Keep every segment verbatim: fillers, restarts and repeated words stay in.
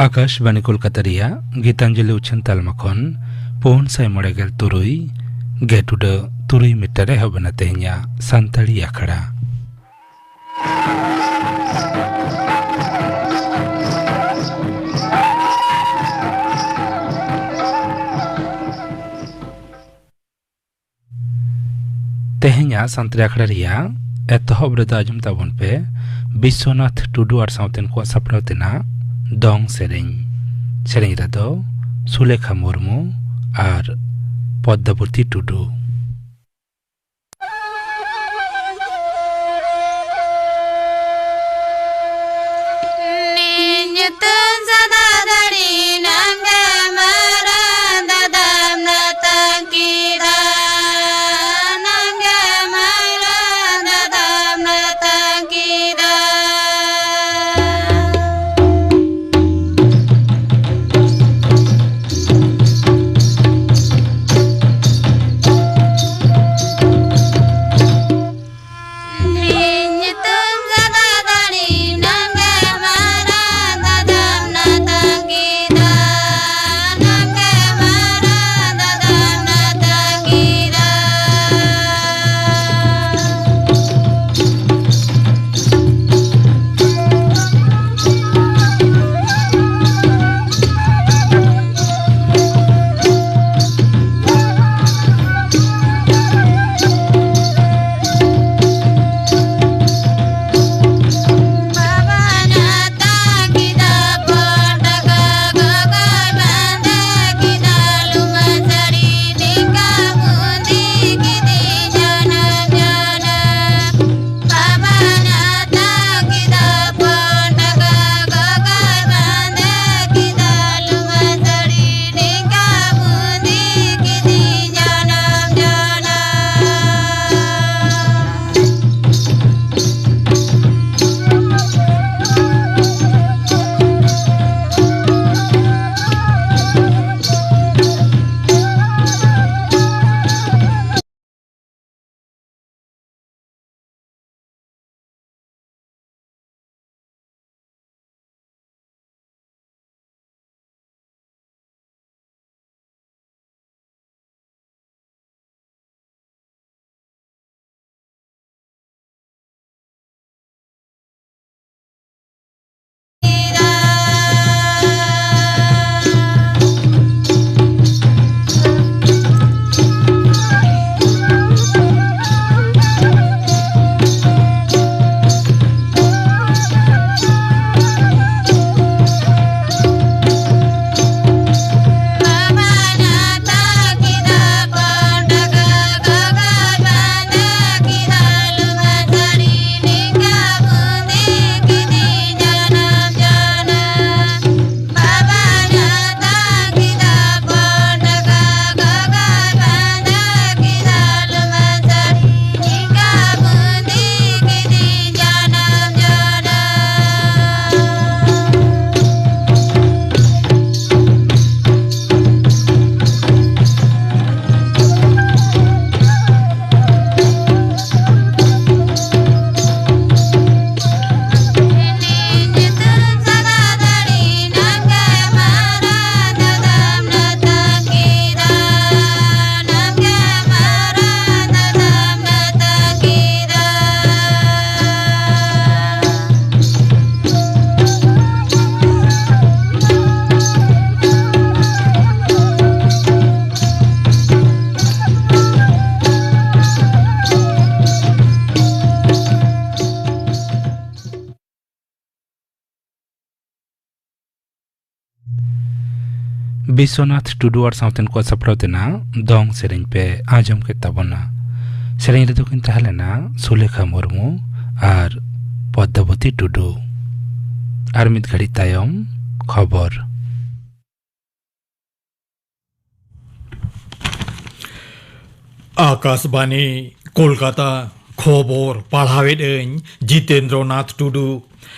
ᱟᱠᱟᱥᱵᱟᱬᱤ ᱠᱳᱞᱠᱟᱛᱟ ᱨᱮᱭᱟᱜ ᱜᱤᱛᱟᱧᱡᱚᱞᱤ ᱩᱪᱷᱟᱹᱱ ᱛᱟᱞᱢᱟ ᱠᱷᱚᱱ ᱯᱩᱱ ᱥᱟᱭ ᱢᱚᱬᱮ ᱜᱮᱞ ᱛᱩᱨᱩᱭ ᱜᱮᱴ ᱩᱰᱟᱹᱜ ᱛᱩᱨᱩᱭ ᱢᱤᱴᱟᱨ ᱨᱮ ᱮᱦᱚᱵ ᱮᱱᱟ ᱛᱮᱦᱮᱧᱟᱜ ᱥᱟᱱᱛᱟᱲᱤ ᱟᱠᱷᱲᱟ᱾ ᱛᱮᱦᱮᱧᱟᱜ ᱥᱟᱱᱛᱟᱲᱤ ᱟᱠᱷᱲᱟ ᱨᱮᱭᱟᱜ ᱮᱛᱚᱦᱚᱵ ᱨᱮᱫᱚ ᱟᱸᱡᱚᱢ ᱛᱟᱵᱚᱱ ᱯᱮ ᱵᱤᱥᱥᱚᱱᱟᱛᱷ ᱴᱩᱰᱩ ᱟᱨ ᱥᱟᱶᱛᱮᱱ ᱠᱚᱣᱟᱜ ᱥᱟᱯᱲᱟᱣ ᱛᱮᱱᱟᱜ ᱫᱚᱝ ᱥᱮᱨᱮᱧ᱾ ᱥᱮᱨᱮᱧ ᱨᱮᱫᱚ ᱥᱩᱞᱮᱠᱷᱟ ᱢᱩᱨᱢᱩ ᱟᱨ ᱯᱚᱫᱽᱫᱟᱵᱚᱛᱤ ᱴᱩᱰᱩ᱾ ᱱᱤᱧ ᱧᱩᱛᱩᱢ ᱥᱟᱫᱟ ᱫᱟᱲᱤ ᱱᱟᱝᱜᱟ ᱢᱟᱨᱟᱝ ᱫᱟᱫᱟᱢ ᱱᱟᱛᱟᱝ ᱠᱮᱫᱟ, ᱱᱟᱝᱜᱟ ᱢᱟᱨᱟᱝ ᱫᱟᱫᱟᱢ ᱱᱟᱛᱟᱝ ᱠᱮᱫᱟ᱾ ᱵᱤᱥᱥᱚᱱᱟᱛᱷ ᱴᱩᱰᱩ ᱟᱨ ᱥᱟᱶᱛᱮᱱ ᱠᱚᱣᱟᱜ ᱥᱟᱯᱲᱟᱣ ᱛᱮᱱᱟᱜ ᱫᱚᱝ ᱥᱮᱨᱮᱧ ᱯᱮ ᱟᱸᱡᱚᱢ ᱠᱮᱫ ᱛᱟᱵᱚᱱᱟ᱾ ᱥᱮᱨᱮᱧ ᱨᱮᱫᱚ ᱠᱤᱱ ᱛᱟᱦᱮᱸ ᱞᱮᱱᱟ ᱥᱩᱞᱮᱠᱷᱟ ᱢᱩᱨᱢᱩ ᱟᱨ ᱯᱚᱫᱽᱫᱟᱵᱚᱛᱤ ᱴᱩᱰᱩ᱾ ᱟᱨ ᱢᱤᱫ ᱜᱷᱟᱹᱲᱤᱡ ᱛᱟᱭᱚᱢ ᱠᱷᱚᱵᱚᱨ᱾ ᱟᱠᱟᱥᱵᱟᱱᱤ, ᱠᱳᱞᱠᱟᱛᱟ᱾ ᱠᱷᱚᱵᱚᱨ ᱯᱟᱲᱦᱟᱣᱮᱫ ᱟᱹᱧ ᱡᱤᱛᱮᱱᱫᱨᱚ ᱱᱟᱛᱷ ᱴᱩᱰᱩ᱾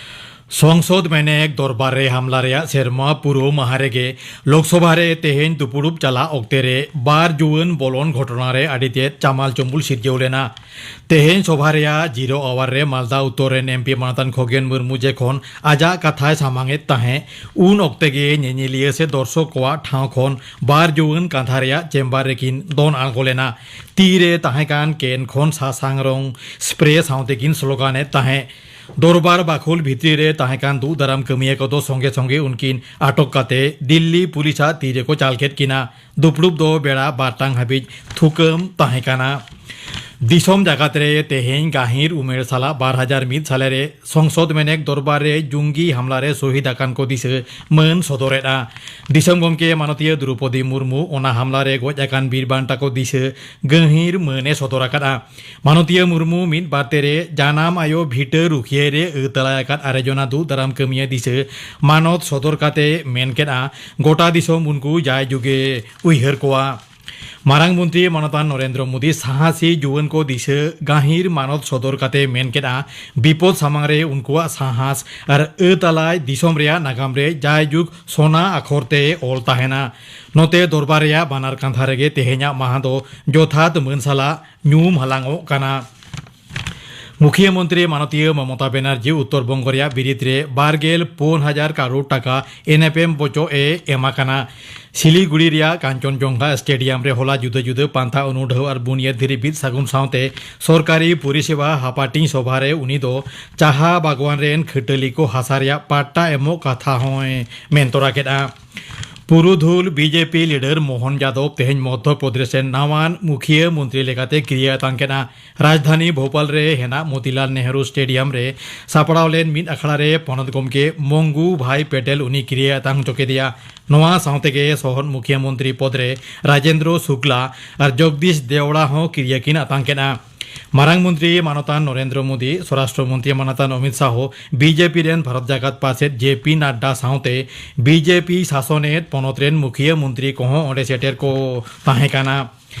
ᱥᱚᱝᱥᱚᱫ ᱢᱮᱱᱮᱠ ᱫᱚᱨᱵᱟᱨ ᱨᱮ ᱦᱟᱢᱞᱟ ᱨᱮᱭᱟᱜ ᱥᱮᱨᱢᱟ ᱯᱩᱨᱟᱹᱣ ᱢᱟᱦᱟ ᱨᱮᱜᱮ ᱞᱳᱠᱥᱚᱵᱷᱟ ᱨᱮ ᱛᱮᱦᱮᱧ ᱫᱩᱯᱩᱲᱩᱵ ᱪᱟᱞᱟᱜ ᱚᱠᱛᱮ ᱨᱮ ᱵᱟᱨ ᱡᱩᱣᱟᱹᱱ ᱵᱚᱞᱚᱱ ᱜᱷᱚᱴᱚᱱᱟ ᱨᱮ ᱟᱹᱰᱤ ᱛᱮᱫ ᱪᱟᱢᱟᱞ ᱪᱩᱢᱵᱩᱞ ᱥᱤᱨᱡᱟᱹᱣ ᱞᱮᱱᱟ᱾ ᱛᱮᱦᱮᱧ ᱥᱚᱵᱷᱟ ᱨᱮᱭᱟᱜ ᱡᱤᱨᱳ ᱟᱣᱟᱨ ᱨᱮ ᱢᱟᱞᱫᱟ ᱩᱛᱛᱚᱨ ᱨᱮᱱ ᱮᱢᱯᱤ ᱢᱟᱱᱚᱛᱟᱱ ᱠᱷᱚᱜᱮᱱ ᱢᱩᱨᱢᱩ ᱡᱮᱠᱷᱚᱱ ᱟᱡᱟᱜ ᱠᱟᱛᱷᱟᱭ ᱥᱟᱢᱟᱝ ᱮᱫ ᱛᱟᱦᱮᱸ, ᱩᱱ ᱚᱠᱛᱮ ᱜᱮ ᱧᱮᱧᱮᱞᱤᱭᱟᱹ ᱥᱮ ᱫᱚᱨᱥᱚᱠ ᱠᱚᱣᱟᱜ ᱴᱷᱟᱶ ᱠᱷᱚᱱ ᱵᱟᱨ ᱡᱩᱣᱟᱹᱱ ᱠᱟᱸᱫᱷᱟ ᱨᱮᱭᱟᱜ ᱪᱮᱢᱵᱟᱨ ᱨᱮᱠᱤᱱ ᱫᱚᱱ ᱟᱬᱜᱚ ᱞᱮᱱᱟ᱾ ᱛᱤ ᱨᱮ ᱛᱟᱦᱮᱸ ᱠᱟᱱ ᱠᱮᱱ ᱠᱷᱚᱱ ᱥᱟᱥᱟᱝ ᱨᱚᱝ ᱥᱯᱨᱮ ᱥᱟᱶᱛᱮ ᱠᱤᱱ ᱥᱞᱳᱜᱟᱱ ᱮᱫ ᱛᱟᱦᱮᱸ᱾ ᱫᱚᱨᱵᱟᱨ ᱵᱟᱠᱷᱳᱞ ᱵᱷᱤᱛᱨᱤ ᱨᱮ ᱛᱟᱦᱮᱸ ᱠᱟᱱ ᱫᱩᱜ ᱫᱟᱨᱟᱢ ᱠᱟᱹᱢᱤᱭᱟᱹ ᱠᱚᱫᱚ ᱥᱚᱸᱜᱮ ᱥᱚᱸᱜᱮ ᱩᱱᱠᱤᱱ ᱟᱴᱚᱠ ᱠᱟᱛᱮ ᱫᱤᱞᱞᱤ ᱯᱩᱞᱤᱥᱟᱜ ᱛᱤ ᱨᱮᱠᱚ ᱪᱟᱞ ᱠᱮᱫ ᱠᱤᱱᱟ᱾ ᱫᱩᱯᱲᱩᱵ ᱫᱚ ᱵᱮᱲᱟ ᱵᱟᱨ ᱴᱟᱝ ᱦᱟᱹᱵᱤᱡ ᱛᱷᱩᱠᱟᱹᱢ ᱛᱟᱦᱮᱸ ᱠᱟᱱᱟ᱾ ᱫᱤᱥᱚᱢ ᱡᱟᱠᱟᱛ ᱨᱮ ᱛᱮᱦᱮᱧ ᱜᱟᱹᱦᱤᱨ ᱩᱢᱮᱨ ᱥᱟᱞᱟᱜ ᱵᱟᱨ ᱦᱟᱡᱟᱨ ᱢᱤᱫ ᱥᱟᱞᱮ ᱨᱮ ᱥᱚᱝᱥᱚᱫ ᱢᱮᱱᱮᱠ ᱫᱚᱨᱵᱟᱨ ᱨᱮ ᱡᱩᱝᱜᱤ ᱦᱟᱢᱞᱟ ᱨᱮ ᱥᱚᱦᱤᱫ ᱟᱠᱟᱱ ᱠᱚ ᱫᱤᱥᱟᱹ ᱢᱟᱹᱱ ᱥᱚᱫᱚᱨᱮᱫᱼᱟ᱾ ᱫᱤᱥᱚᱢ ᱜᱚᱢᱠᱮ ᱢᱟᱱᱚᱛᱤᱭᱟᱹ ᱫᱨᱚᱯᱚᱫᱤ ᱢᱩᱨᱢᱩ ᱚᱱᱟ ᱦᱟᱢᱞᱟ ᱨᱮ ᱜᱚᱡ ᱟᱠᱟᱱ ᱵᱤᱨ ᱵᱟᱱᱴᱟ ᱠᱚ ᱫᱤᱥᱟᱹ ᱜᱟᱹᱦᱤᱨ ᱢᱟᱹᱱ ᱮ ᱥᱚᱫᱚᱨ ᱟᱠᱟᱫᱼᱟ᱾ ᱢᱟᱱᱚᱛᱤᱭᱟᱹ ᱢᱩᱨᱢᱩ ᱢᱤᱫ ᱵᱟᱨ ᱛᱮᱨᱮ ᱡᱟᱱᱟᱢ ᱟᱭᱳ ᱵᱷᱤᱴᱟᱹ ᱨᱩᱠᱷᱤᱭᱟᱹ ᱨᱮ ᱟᱹᱛᱟᱲᱟᱭ ᱟᱠᱟᱫ ᱟᱨᱮ ᱡᱚᱱᱟ ᱫᱩᱜ ᱫᱟᱨᱟᱢ ᱠᱟᱹᱢᱤᱭᱟᱹ ᱫᱤᱥᱟᱹ ᱢᱟᱱᱚᱛ ᱥᱚᱫᱚᱨ ᱠᱟᱛᱮ ᱢᱮᱱ ᱠᱮᱫᱼᱟ, ᱜᱚᱴᱟ ᱫᱤᱥᱚᱢ ᱩᱱᱠᱩ ᱡᱟᱭ ᱡᱩᱜᱮ ᱩᱭᱦᱟᱹᱨ ᱠᱚᱣᱟ᱾ ᱢᱟᱨᱟᱝ ᱢᱚᱱᱛᱨᱤ ᱢᱟᱱᱚᱛᱟᱱ ᱱᱚᱨᱮᱱᱫᱨᱚ ᱢᱳᱫᱤ ᱥᱟᱦᱟᱥᱤ ᱡᱩᱣᱟᱹᱱ ᱠᱚ ᱫᱤᱥᱟᱹ ᱜᱟᱹᱦᱤᱨ ᱢᱟᱱᱚᱛ ᱥᱚᱫᱚᱨ ᱠᱟᱛᱮ ᱢᱮᱱ ᱠᱮᱫᱼᱟ, ᱵᱤᱯᱚᱫ ᱥᱟᱢᱟᱝ ᱨᱮ ᱩᱱᱠᱩᱣᱟᱜ ᱥᱟᱦᱟᱥ ᱟᱨ ᱟᱹᱛᱟᱞᱟᱭ ᱫᱤᱥᱚᱢ ᱨᱮᱭᱟᱜ ᱱᱟᱜᱟᱢ ᱨᱮ ᱡᱟᱭᱡᱩᱜᱽ ᱥᱚᱱᱟ ᱟᱠᱷᱚᱨ ᱛᱮ ᱚᱞ ᱛᱟᱦᱮᱱᱟ᱾ ᱱᱚᱛᱮ ᱫᱚᱨᱵᱟᱨ ᱨᱮᱭᱟᱜ ᱵᱟᱱᱟᱨ ᱠᱟᱸᱫᱷᱟ ᱨᱮᱜᱮ ᱛᱮᱦᱮᱧᱟᱜ ᱢᱟᱦᱟ ᱫᱚ ᱡᱚᱛᱷᱟᱛ ᱢᱟᱹᱱ ᱥᱟᱞᱟᱜ ᱧᱩᱢ ᱦᱟᱞᱟᱝᱚᱜ ᱠᱟᱱᱟ᱾ ᱢᱩᱠᱷᱤᱭᱟᱹ ᱢᱚᱱᱛᱨᱤ ᱢᱟᱱᱚᱛᱤᱭᱟᱹ ᱢᱚᱢᱚᱛᱟ ᱵᱮᱱᱟᱨᱡᱤ ᱩᱛᱛᱚᱨ ᱵᱚᱝᱜᱚ ᱨᱮᱭᱟᱜ ᱵᱤᱨᱤᱫ ᱨᱮ ᱵᱟᱨ ᱜᱮᱞ ᱯᱩᱱ ᱦᱟᱡᱟᱨ ᱠᱟᱨᱳᱲ ᱴᱟᱠᱟ ᱮᱱᱮᱯᱮᱢ ᱵᱚᱪᱚᱜ ᱮ ᱮᱢ ᱟᱠᱟᱱᱟ᱾ ᱥᱤᱞᱤᱜᱩᱲᱤ ᱨᱮᱭᱟᱜ ᱠᱟᱧᱪᱚᱱᱡᱚᱝᱜᱷᱟ ᱥᱴᱮᱰᱤᱭᱟᱢ ᱨᱮ ᱦᱚᱞᱟ ᱡᱩᱫᱟᱹ ᱡᱩᱫᱟᱹ ᱯᱟᱱᱛᱷᱟ ᱚᱱᱩᱰᱷᱟᱹᱣ ᱟᱨ ᱵᱩᱱᱤᱭᱟᱹᱫ ᱫᱷᱤᱨᱤ ᱵᱤᱫ ᱥᱟᱹᱜᱩᱱ ᱥᱟᱶᱛᱮ ᱥᱚᱨᱠᱟᱨᱤ ᱯᱚᱨᱤᱥᱮᱵᱟ ᱦᱟᱯᱟᱴᱤᱧ ᱥᱚᱵᱷᱟ ᱨᱮ ᱩᱱᱤ ᱫᱚ ᱪᱟᱦᱟ ᱵᱟᱜᱽᱣᱟᱱ ᱨᱮᱱ ᱠᱷᱟᱹᱴᱟᱹᱞᱤ ᱠᱚ ᱦᱟᱥᱟ ᱨᱮᱭᱟᱜ ᱯᱟᱴᱴᱟ ᱮᱢᱚᱜ ᱠᱟᱛᱷᱟ ᱦᱚᱸᱭ ᱢᱮᱱ ᱛᱚᱨᱟ ᱠᱮᱫᱼᱟ᱾ ᱯᱩᱨᱩᱫᱷᱩᱞ ᱵᱤᱡᱮᱯᱤ ᱞᱤᱰᱟᱨ ᱢᱳᱦᱚᱱ ᱡᱟᱫᱚᱵ ᱛᱮᱦᱮᱧ ᱢᱚᱫᱽᱫᱷᱚ ᱯᱨᱚᱫᱮᱥ ᱨᱮᱱ ᱱᱟᱣᱟᱱ ᱢᱩᱠᱷᱤᱭᱟᱹ ᱢᱚᱱᱛᱨᱤ ᱞᱮᱠᱟᱛᱮ ᱠᱤᱨᱤᱭᱟᱹ ᱟᱛᱟᱝ ᱠᱮᱫᱼᱟ᱾ ᱨᱟᱡᱽᱫᱷᱟᱱᱤ ᱵᱷᱳᱯᱟᱞ ᱨᱮ ᱦᱮᱱᱟᱜ ᱢᱚᱛᱤᱞᱟᱞ ᱱᱮᱦᱨᱩ ᱥᱴᱮᱰᱤᱭᱟᱢ ᱨᱮ ᱥᱟᱯᱲᱟᱣ ᱞᱮᱱ ᱢᱤᱫ ᱟᱠᱷᱲᱟ ᱨᱮ ᱯᱚᱱᱚᱛ ᱜᱚᱢᱠᱮ ᱢᱚᱝᱜᱩ ᱵᱷᱟᱭ ᱯᱮᱴᱮᱞ ᱩᱱᱤ ᱠᱤᱨᱤᱭᱟᱹ ᱟᱛᱟᱝ ᱦᱚᱪᱚ ᱠᱮᱫᱮᱭᱟ᱾ ᱱᱚᱣᱟ ᱥᱟᱶ ᱛᱮᱜᱮ ᱥᱚᱦᱚᱫ ᱢᱩᱠᱷᱤᱭᱟᱹ ᱢᱚᱱᱛᱨᱤ ᱯᱚᱫᱽ ᱨᱮ ᱨᱟᱡᱮᱱᱫᱨᱚ ᱥᱩᱠᱞᱟ ᱟᱨ ᱡᱚᱜᱽᱫᱤᱥ ᱫᱮᱣᱲᱟ ᱦᱚᱸ ᱠᱤᱨᱤᱭᱟᱹ ᱠᱤᱱ ᱟᱛᱟᱝ ᱠᱮᱫᱼᱟ᱾ ᱢᱟᱨᱟᱝ ᱢᱚᱱᱛᱨᱤ ᱢᱟᱱᱚᱛᱟᱱ ᱱᱚᱨᱮᱱᱫᱨᱚ ᱢᱳᱫᱤ, ᱥᱚᱨᱟᱥᱴᱨᱚ ᱢᱚᱱᱛᱨᱤ ᱢᱟᱱᱚᱛᱟᱱ ᱚᱢᱤᱛ ᱥᱟᱦᱚ, ᱵᱤᱡᱮᱯᱤ ᱨᱮᱱ ᱵᱷᱟᱨᱚᱛ ᱡᱟᱠᱟᱛ ᱯᱟᱨᱥᱮᱛ ᱡᱮ ᱯᱤ ᱱᱟᱰᱰᱟ ᱥᱟᱶᱛᱮ ᱵᱤᱡᱮᱯᱤ ᱥᱟᱥᱚᱱᱮᱫ ᱯᱚᱱᱚᱛ ᱨᱮᱱ ᱢᱩᱠᱷᱤᱭᱟᱹ ᱢᱚᱱᱛᱨᱤ ᱠᱚᱦᱚᱸ ᱚᱸᱰᱮ ᱥᱮᱴᱮᱨ ᱠᱚ ᱛᱟᱦᱮᱸ ᱠᱟᱱᱟ᱾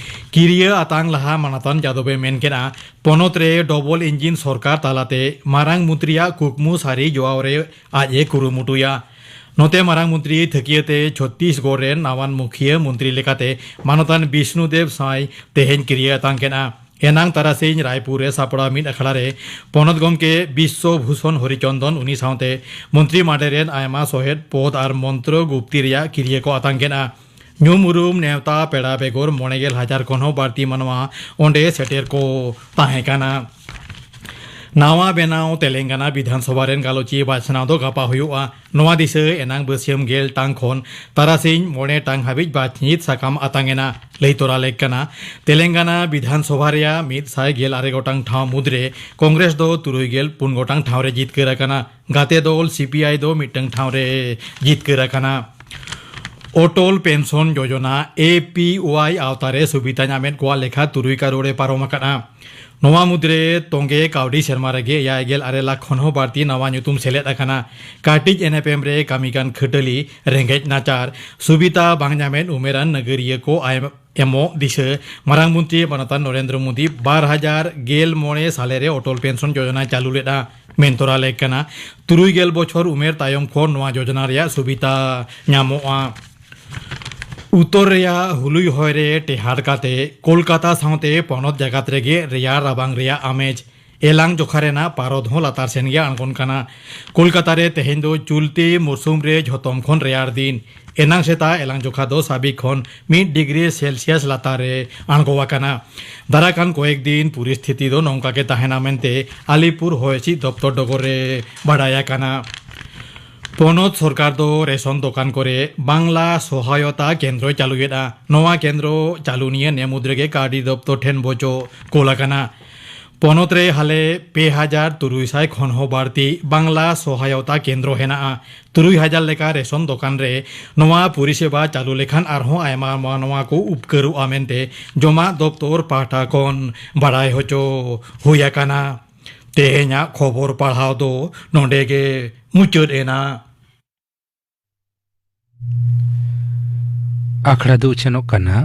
ᱠᱤᱨᱤᱭᱟᱹ ᱟᱛᱟᱝ ᱞᱟᱦᱟ ᱢᱟᱱᱚᱛᱟᱱ ᱡᱟᱫᱚᱵ ᱮ ᱢᱮᱱ ᱠᱮᱫᱼᱟ, ᱯᱚᱱᱚᱛ ᱨᱮ ᱰᱚᱵᱚᱞ ᱤᱧᱡᱤᱱ ᱥᱚᱨᱠᱟᱨ ᱛᱟᱞᱟᱛᱮ ᱢᱟᱨᱟᱝ ᱢᱚᱱᱛᱨᱤᱭᱟᱜ ᱠᱩᱠᱢᱩ ᱥᱟᱹᱨᱤ ᱡᱚᱣᱟᱣ ᱨᱮ ᱟᱡ ᱮ ᱠᱩᱨᱩᱢᱩᱴᱩᱭᱟ᱾ ᱱᱚᱛᱮ ᱢᱟᱨᱟᱝ ᱢᱚᱱᱛᱨᱤ ᱛᱷᱟᱹᱠᱤᱭᱟᱹ ᱛᱮ ᱪᱷᱚᱛᱛᱤᱥᱜᱚᱲ ᱨᱮᱱ ᱱᱟᱣᱟᱱ ᱢᱩᱠᱷᱤᱭᱟᱹ ᱢᱚᱱᱛᱨᱤ ᱞᱮᱠᱟᱛᱮ ᱢᱟᱱᱚᱛᱟᱱ ᱵᱤᱥᱱᱩᱫᱮᱵ ᱥᱟᱭ ᱛᱮᱦᱮᱧ ᱠᱤᱨᱤᱭᱟᱹ ᱟᱛᱟᱝ ᱠᱮᱫᱼᱟ᱾ ᱮᱱᱟᱝ ᱛᱟᱨᱟᱥᱤᱧ ᱨᱟᱭᱯᱩᱨ ᱨᱮ ᱥᱟᱯᱲᱟᱣ ᱢᱤᱫ ᱟᱠᱷᱲᱟ ᱨᱮ ᱯᱚᱱᱚᱛ ᱜᱚᱢᱠᱮ ᱵᱤᱥᱥᱚ ᱵᱷᱩᱥᱚᱱ ᱦᱚᱨᱤᱪᱚᱱᱫᱚᱱ ᱩᱱᱤ ᱥᱟᱶᱛᱮ ᱢᱚᱱᱛᱨᱤ ᱢᱟᱰᱮ ᱨᱮᱱ ᱟᱭᱢᱟ ᱥᱚᱦᱮᱫ ᱯᱚᱫᱽ ᱟᱨ ᱢᱚᱱᱛᱨᱚ ᱜᱩᱯᱛᱤ ᱨᱮᱭᱟᱜ ᱠᱤᱨᱤᱭᱟᱹ ᱠᱚ ᱟᱛᱟᱝ ᱠᱮᱫᱼᱟ᱾ ᱧᱩᱢ ᱩᱨᱩᱢ ᱱᱮᱣᱛᱟ ᱯᱮᱲᱟ ᱵᱮᱜᱚᱨ ᱢᱚᱬᱮ ᱜᱮᱞ ᱦᱟᱡᱟᱨ ᱠᱷᱚᱱ ᱦᱚᱸ ᱵᱟᱹᱲᱛᱤ ᱢᱟᱱᱣᱟ ᱚᱸᱰᱮ ᱥᱮᱴᱮᱨ ᱠᱚ ᱛᱟᱦᱮᱸ ᱠᱟᱱᱟ᱾ ᱱᱟᱣᱟ ᱵᱮᱱᱟᱣ ᱛᱮᱞᱮᱝᱜᱟᱱᱟ ᱵᱤᱫᱷᱟᱱ ᱥᱚᱵᱷᱟ ᱨᱮᱱ ᱜᱟᱞᱚᱪᱤᱭᱟᱹ ᱵᱟᱪᱷᱱᱟᱣ ᱫᱚ ᱜᱟᱯᱟ ᱦᱩᱭᱩᱜᱼᱟ᱾ ᱱᱚᱣᱟ ᱫᱤᱥᱟᱹ ᱮᱱᱟᱝ ᱵᱟᱹᱥᱭᱟᱹᱢ ᱜᱮᱞ ᱴᱟᱝ ᱠᱷᱚᱱ ᱛᱟᱨᱟᱥᱤᱧ ᱢᱚᱬᱮ ᱴᱟᱝ ᱦᱟᱹᱵᱤᱡ ᱵᱟᱪᱷᱱᱤᱛ ᱥᱟᱠᱟᱢ ᱟᱛᱟᱝ ᱮᱱᱟ᱾ ᱞᱟᱹᱭ ᱛᱚᱨᱟ ᱞᱮᱠ ᱠᱟᱱᱟ, ᱛᱮᱞᱮᱝᱜᱟᱱᱟ ᱵᱤᱫᱷᱟᱱ ᱥᱚᱵᱷᱟ ᱨᱮᱭᱟᱜ ᱢᱤᱫ ᱥᱟᱭ ᱜᱮᱞ ᱟᱨᱮ ᱜᱚᱴᱟᱝ ᱴᱷᱟᱶ ᱢᱩᱫᱽᱨᱮ ᱠᱚᱝᱜᱨᱮᱥ ᱫᱚ ᱛᱩᱨᱩᱭ ᱜᱮᱞ ᱯᱩᱱ ᱜᱚᱴᱟᱝ ᱴᱷᱟᱶ ᱨᱮ ᱡᱤᱛᱠᱟᱹᱨ ᱟᱠᱟᱱᱟ᱾ ᱜᱟᱛᱮ ᱫᱚᱞ ᱥᱤ ᱯᱤ ᱟᱭ ᱫᱚ ᱢᱤᱫᱴᱟᱝ ᱴᱷᱟᱶ ᱨᱮ ᱡᱤᱛᱠᱟᱹᱨ ᱟᱠᱟᱱᱟ᱾ ᱚᱴᱚᱞ pension Yojana, A P Y, ᱟᱣᱛᱟ ᱨᱮ ᱥᱩᱵᱤᱫᱷᱟ ᱧᱟᱢᱮᱫ ᱠᱚᱣᱟᱜ ᱞᱮᱠᱷᱟ ᱛᱩᱨᱩᱭ ᱠᱟᱨᱳᱲ ᱮ ᱯᱟᱨᱚᱢ ᱟᱠᱟᱫᱼᱟ᱾ ᱱᱚᱣᱟ ᱢᱩᱫᱽᱨᱮ ᱛᱚᱸᱜᱮ ᱠᱟᱹᱣᱰᱤ ᱥᱮᱨᱢᱟ ᱨᱮᱜᱮ ᱮᱭᱟᱭ ᱜᱮᱞ ᱟᱨᱮ ᱞᱟᱠᱷ ᱠᱷᱚᱱ ᱦᱚᱸ ᱵᱟᱹᱲᱛᱤ ᱱᱟᱣᱟ ᱧᱩᱛᱩᱢ ᱥᱮᱞᱮᱫ ᱟᱠᱟᱱᱟ᱾ ᱠᱟᱹᱴᱤᱡ ᱮᱱᱮᱯᱮᱢ ᱨᱮ ᱠᱟᱹᱢᱤ ᱠᱟᱱ ᱠᱷᱟᱹᱴᱟᱹᱞᱤ, ᱨᱮᱸᱜᱮᱡ ᱱᱟᱪᱟᱨ, ᱥᱩᱵᱤᱫᱷᱟ ᱵᱟᱝ ᱧᱟᱢᱮᱫ ᱩᱢᱮᱨᱟᱱ ᱱᱟᱜᱟᱹᱨᱤᱭᱟᱹ ᱠᱚ ᱟᱭ-, ᱮᱢᱚᱜ ᱫᱤᱥᱟᱹ ᱢᱟᱨᱟᱝ ᱢᱚᱱᱛᱨᱤ ᱢᱟᱱᱚᱛᱟᱱ ᱱᱚᱨᱮᱱᱫᱨᱚ ᱢᱳᱫᱤ ᱵᱟᱨ ᱦᱟᱡᱟᱨ ᱜᱮᱞ ᱢᱚᱬᱮ ᱥᱟᱞᱮ ᱨᱮ ᱚᱴᱚᱞ ᱯᱮᱱᱥᱚᱱ ᱡᱳᱡᱚᱱᱟᱭ ᱪᱟᱹᱞᱩ ᱞᱮᱫᱼᱟ᱾ ᱢᱮᱱ ᱛᱚᱨᱟ ᱞᱮᱠ ᱠᱟᱱᱟ, ᱛᱩᱨᱩᱭ ᱜᱮᱞ ᱵᱚᱪᱷᱚᱨ ᱩᱢᱮᱨ ᱛᱟᱭᱚᱢ ᱠᱷᱚᱱ ᱱᱚᱣᱟ ᱡᱳᱡᱚᱱᱟ ᱨᱮᱭᱟᱜ ᱥᱩᱵᱤᱫᱷᱟ ᱧᱟᱢᱚᱜᱼᱟ᱾ ᱩᱛᱛᱚᱨ ᱨᱮᱭᱟᱜ ᱦᱩᱞᱩᱭ ᱦᱚᱭ ᱨᱮ ᱴᱮᱦᱟᱰ ᱠᱟᱛᱮ ᱠᱳᱞᱠᱟᱛᱟ ᱥᱟᱶᱛᱮ ᱯᱚᱱᱚᱛ ᱡᱟᱠᱟᱛ ᱨᱮᱜᱮ ᱨᱮᱭᱟᱲ ᱨᱟᱵᱟᱝ ᱨᱮᱭᱟᱜ ᱟᱢᱮᱡ᱾ ᱮᱞᱟᱝ ᱡᱚᱠᱷᱟ ᱨᱮᱱᱟᱜ ᱯᱟᱨᱚᱫ ᱦᱚᱸ ᱞᱟᱛᱟᱨ ᱥᱮᱱ ᱜᱮ ᱟᱬᱜᱚᱱ ᱠᱟᱱᱟ᱾ ᱠᱳᱞᱠᱟᱛᱟ ᱨᱮ ᱛᱮᱦᱮᱧ ᱫᱚ ᱪᱩᱞᱛᱤ ᱢᱩᱨᱥᱩᱢ ᱨᱮ ᱡᱷᱚᱛᱚᱢ ᱠᱷᱚᱱ ᱨᱮᱭᱟᱲ ᱫᱤᱱ᱾ ᱮᱱᱟᱝ ᱥᱮᱛᱟᱜ ᱮᱞᱟᱝ ᱡᱚᱠᱷᱟ ᱫᱚ ᱥᱟᱵᱤᱠ ᱠᱷᱚᱱ ᱢᱤᱫ ᱰᱤᱜᱽᱨᱤ ᱥᱮᱞᱥᱤᱭᱟᱥ ᱞᱟᱛᱟᱨ ᱨᱮ ᱟᱬᱜᱚ ᱟᱠᱟᱱᱟ᱾ ᱫᱟᱨᱟᱭ ᱠᱟᱱ ᱠᱚᱭᱮᱠ ᱫᱤᱱ ᱯᱚᱨᱤᱥᱛᱷᱤᱛᱤ ᱫᱚ ᱱᱚᱝᱠᱟ ᱜᱮ ᱛᱟᱦᱮᱱᱟ ᱢᱮᱱᱛᱮ ᱟᱞᱤᱯᱩᱨ ᱦᱚᱭ ᱦᱤᱸᱥᱤᱫ ᱫᱚᱯᱛᱚᱨ ᱰᱚᱜᱚᱨ ᱨᱮ ᱵᱟᱰᱟᱭ ᱟᱠᱟᱱᱟ᱾ ᱯᱚᱱᱚᱛ ᱥᱚᱨᱠᱟᱨ ᱫᱚ ᱨᱮᱥᱚᱱ ᱫᱚᱠᱟᱱ ᱠᱚᱨᱮ ᱵᱟᱝᱞᱟ ᱥᱚᱦᱟᱭᱚᱛᱟ ᱠᱮᱱᱫᱨᱚᱭ ᱪᱟᱹᱞᱩᱭᱮᱫᱼᱟ᱾ ᱱᱚᱣᱟ ᱠᱮᱱᱫᱨᱚ ᱪᱟᱹᱞᱩ ᱱᱤᱭᱮ ᱱᱮᱢᱩᱫᱽ ᱨᱮᱜᱮ ᱠᱟᱹᱣᱰᱤ ᱫᱚᱯᱛᱚᱨ ᱴᱷᱮᱱ ᱵᱚᱡᱚ ᱠᱳᱞ ᱟᱠᱟᱱᱟ᱾ ᱯᱚᱱᱚᱛ ᱨᱮ ᱦᱟᱞᱮ ᱯᱮ ᱦᱟᱡᱟᱨ ᱛᱩᱨᱩᱭ ᱥᱟᱭ ᱠᱷᱚᱱ ᱦᱚᱸ ᱵᱟᱹᱲᱛᱤ ᱵᱟᱝᱞᱟ ᱥᱚᱦᱟᱭᱚᱛᱟ ᱠᱮᱱᱫᱨᱚ ᱦᱮᱱᱟᱜᱼᱟ᱾ ᱛᱩᱨᱩᱭ ᱦᱟᱡᱟᱨ ᱞᱮᱠᱟ ᱨᱮᱥᱚᱱ ᱫᱚᱠᱟᱱ ᱨᱮ ᱱᱚᱣᱟ ᱯᱚᱨᱤᱥᱮᱵᱟ ᱪᱟᱹᱞᱩ ᱞᱮᱠᱷᱟᱱ ᱟᱨᱦᱚᱸ ᱟᱭᱢᱟ ᱱᱚᱣᱟ ᱠᱚ ᱩᱯᱠᱟᱹᱨᱚᱜᱼᱟ ᱢᱮᱱᱛᱮ ᱡᱚᱢᱟᱜ ᱫᱚᱯᱛᱚᱨ ᱯᱟᱦᱴᱟ ᱠᱷᱚᱱ ᱵᱟᱲᱟᱭ ᱦᱚᱪᱚ ᱦᱩᱭ ᱟᱠᱟᱱᱟ᱾ ᱛᱮᱦᱮᱧᱟᱜ ᱠᱷᱚᱵᱚᱨ ᱯᱟᱲᱦᱟᱣ ᱫᱚ ᱱᱚᱰᱮ ᱜᱮ ᱢᱩᱪᱟᱹᱫ ᱮᱱᱟ᱾ ᱟᱠᱷᱲᱟ ᱫᱚ ᱩᱪᱷᱟᱹᱱᱚᱜ ᱠᱟᱱᱟ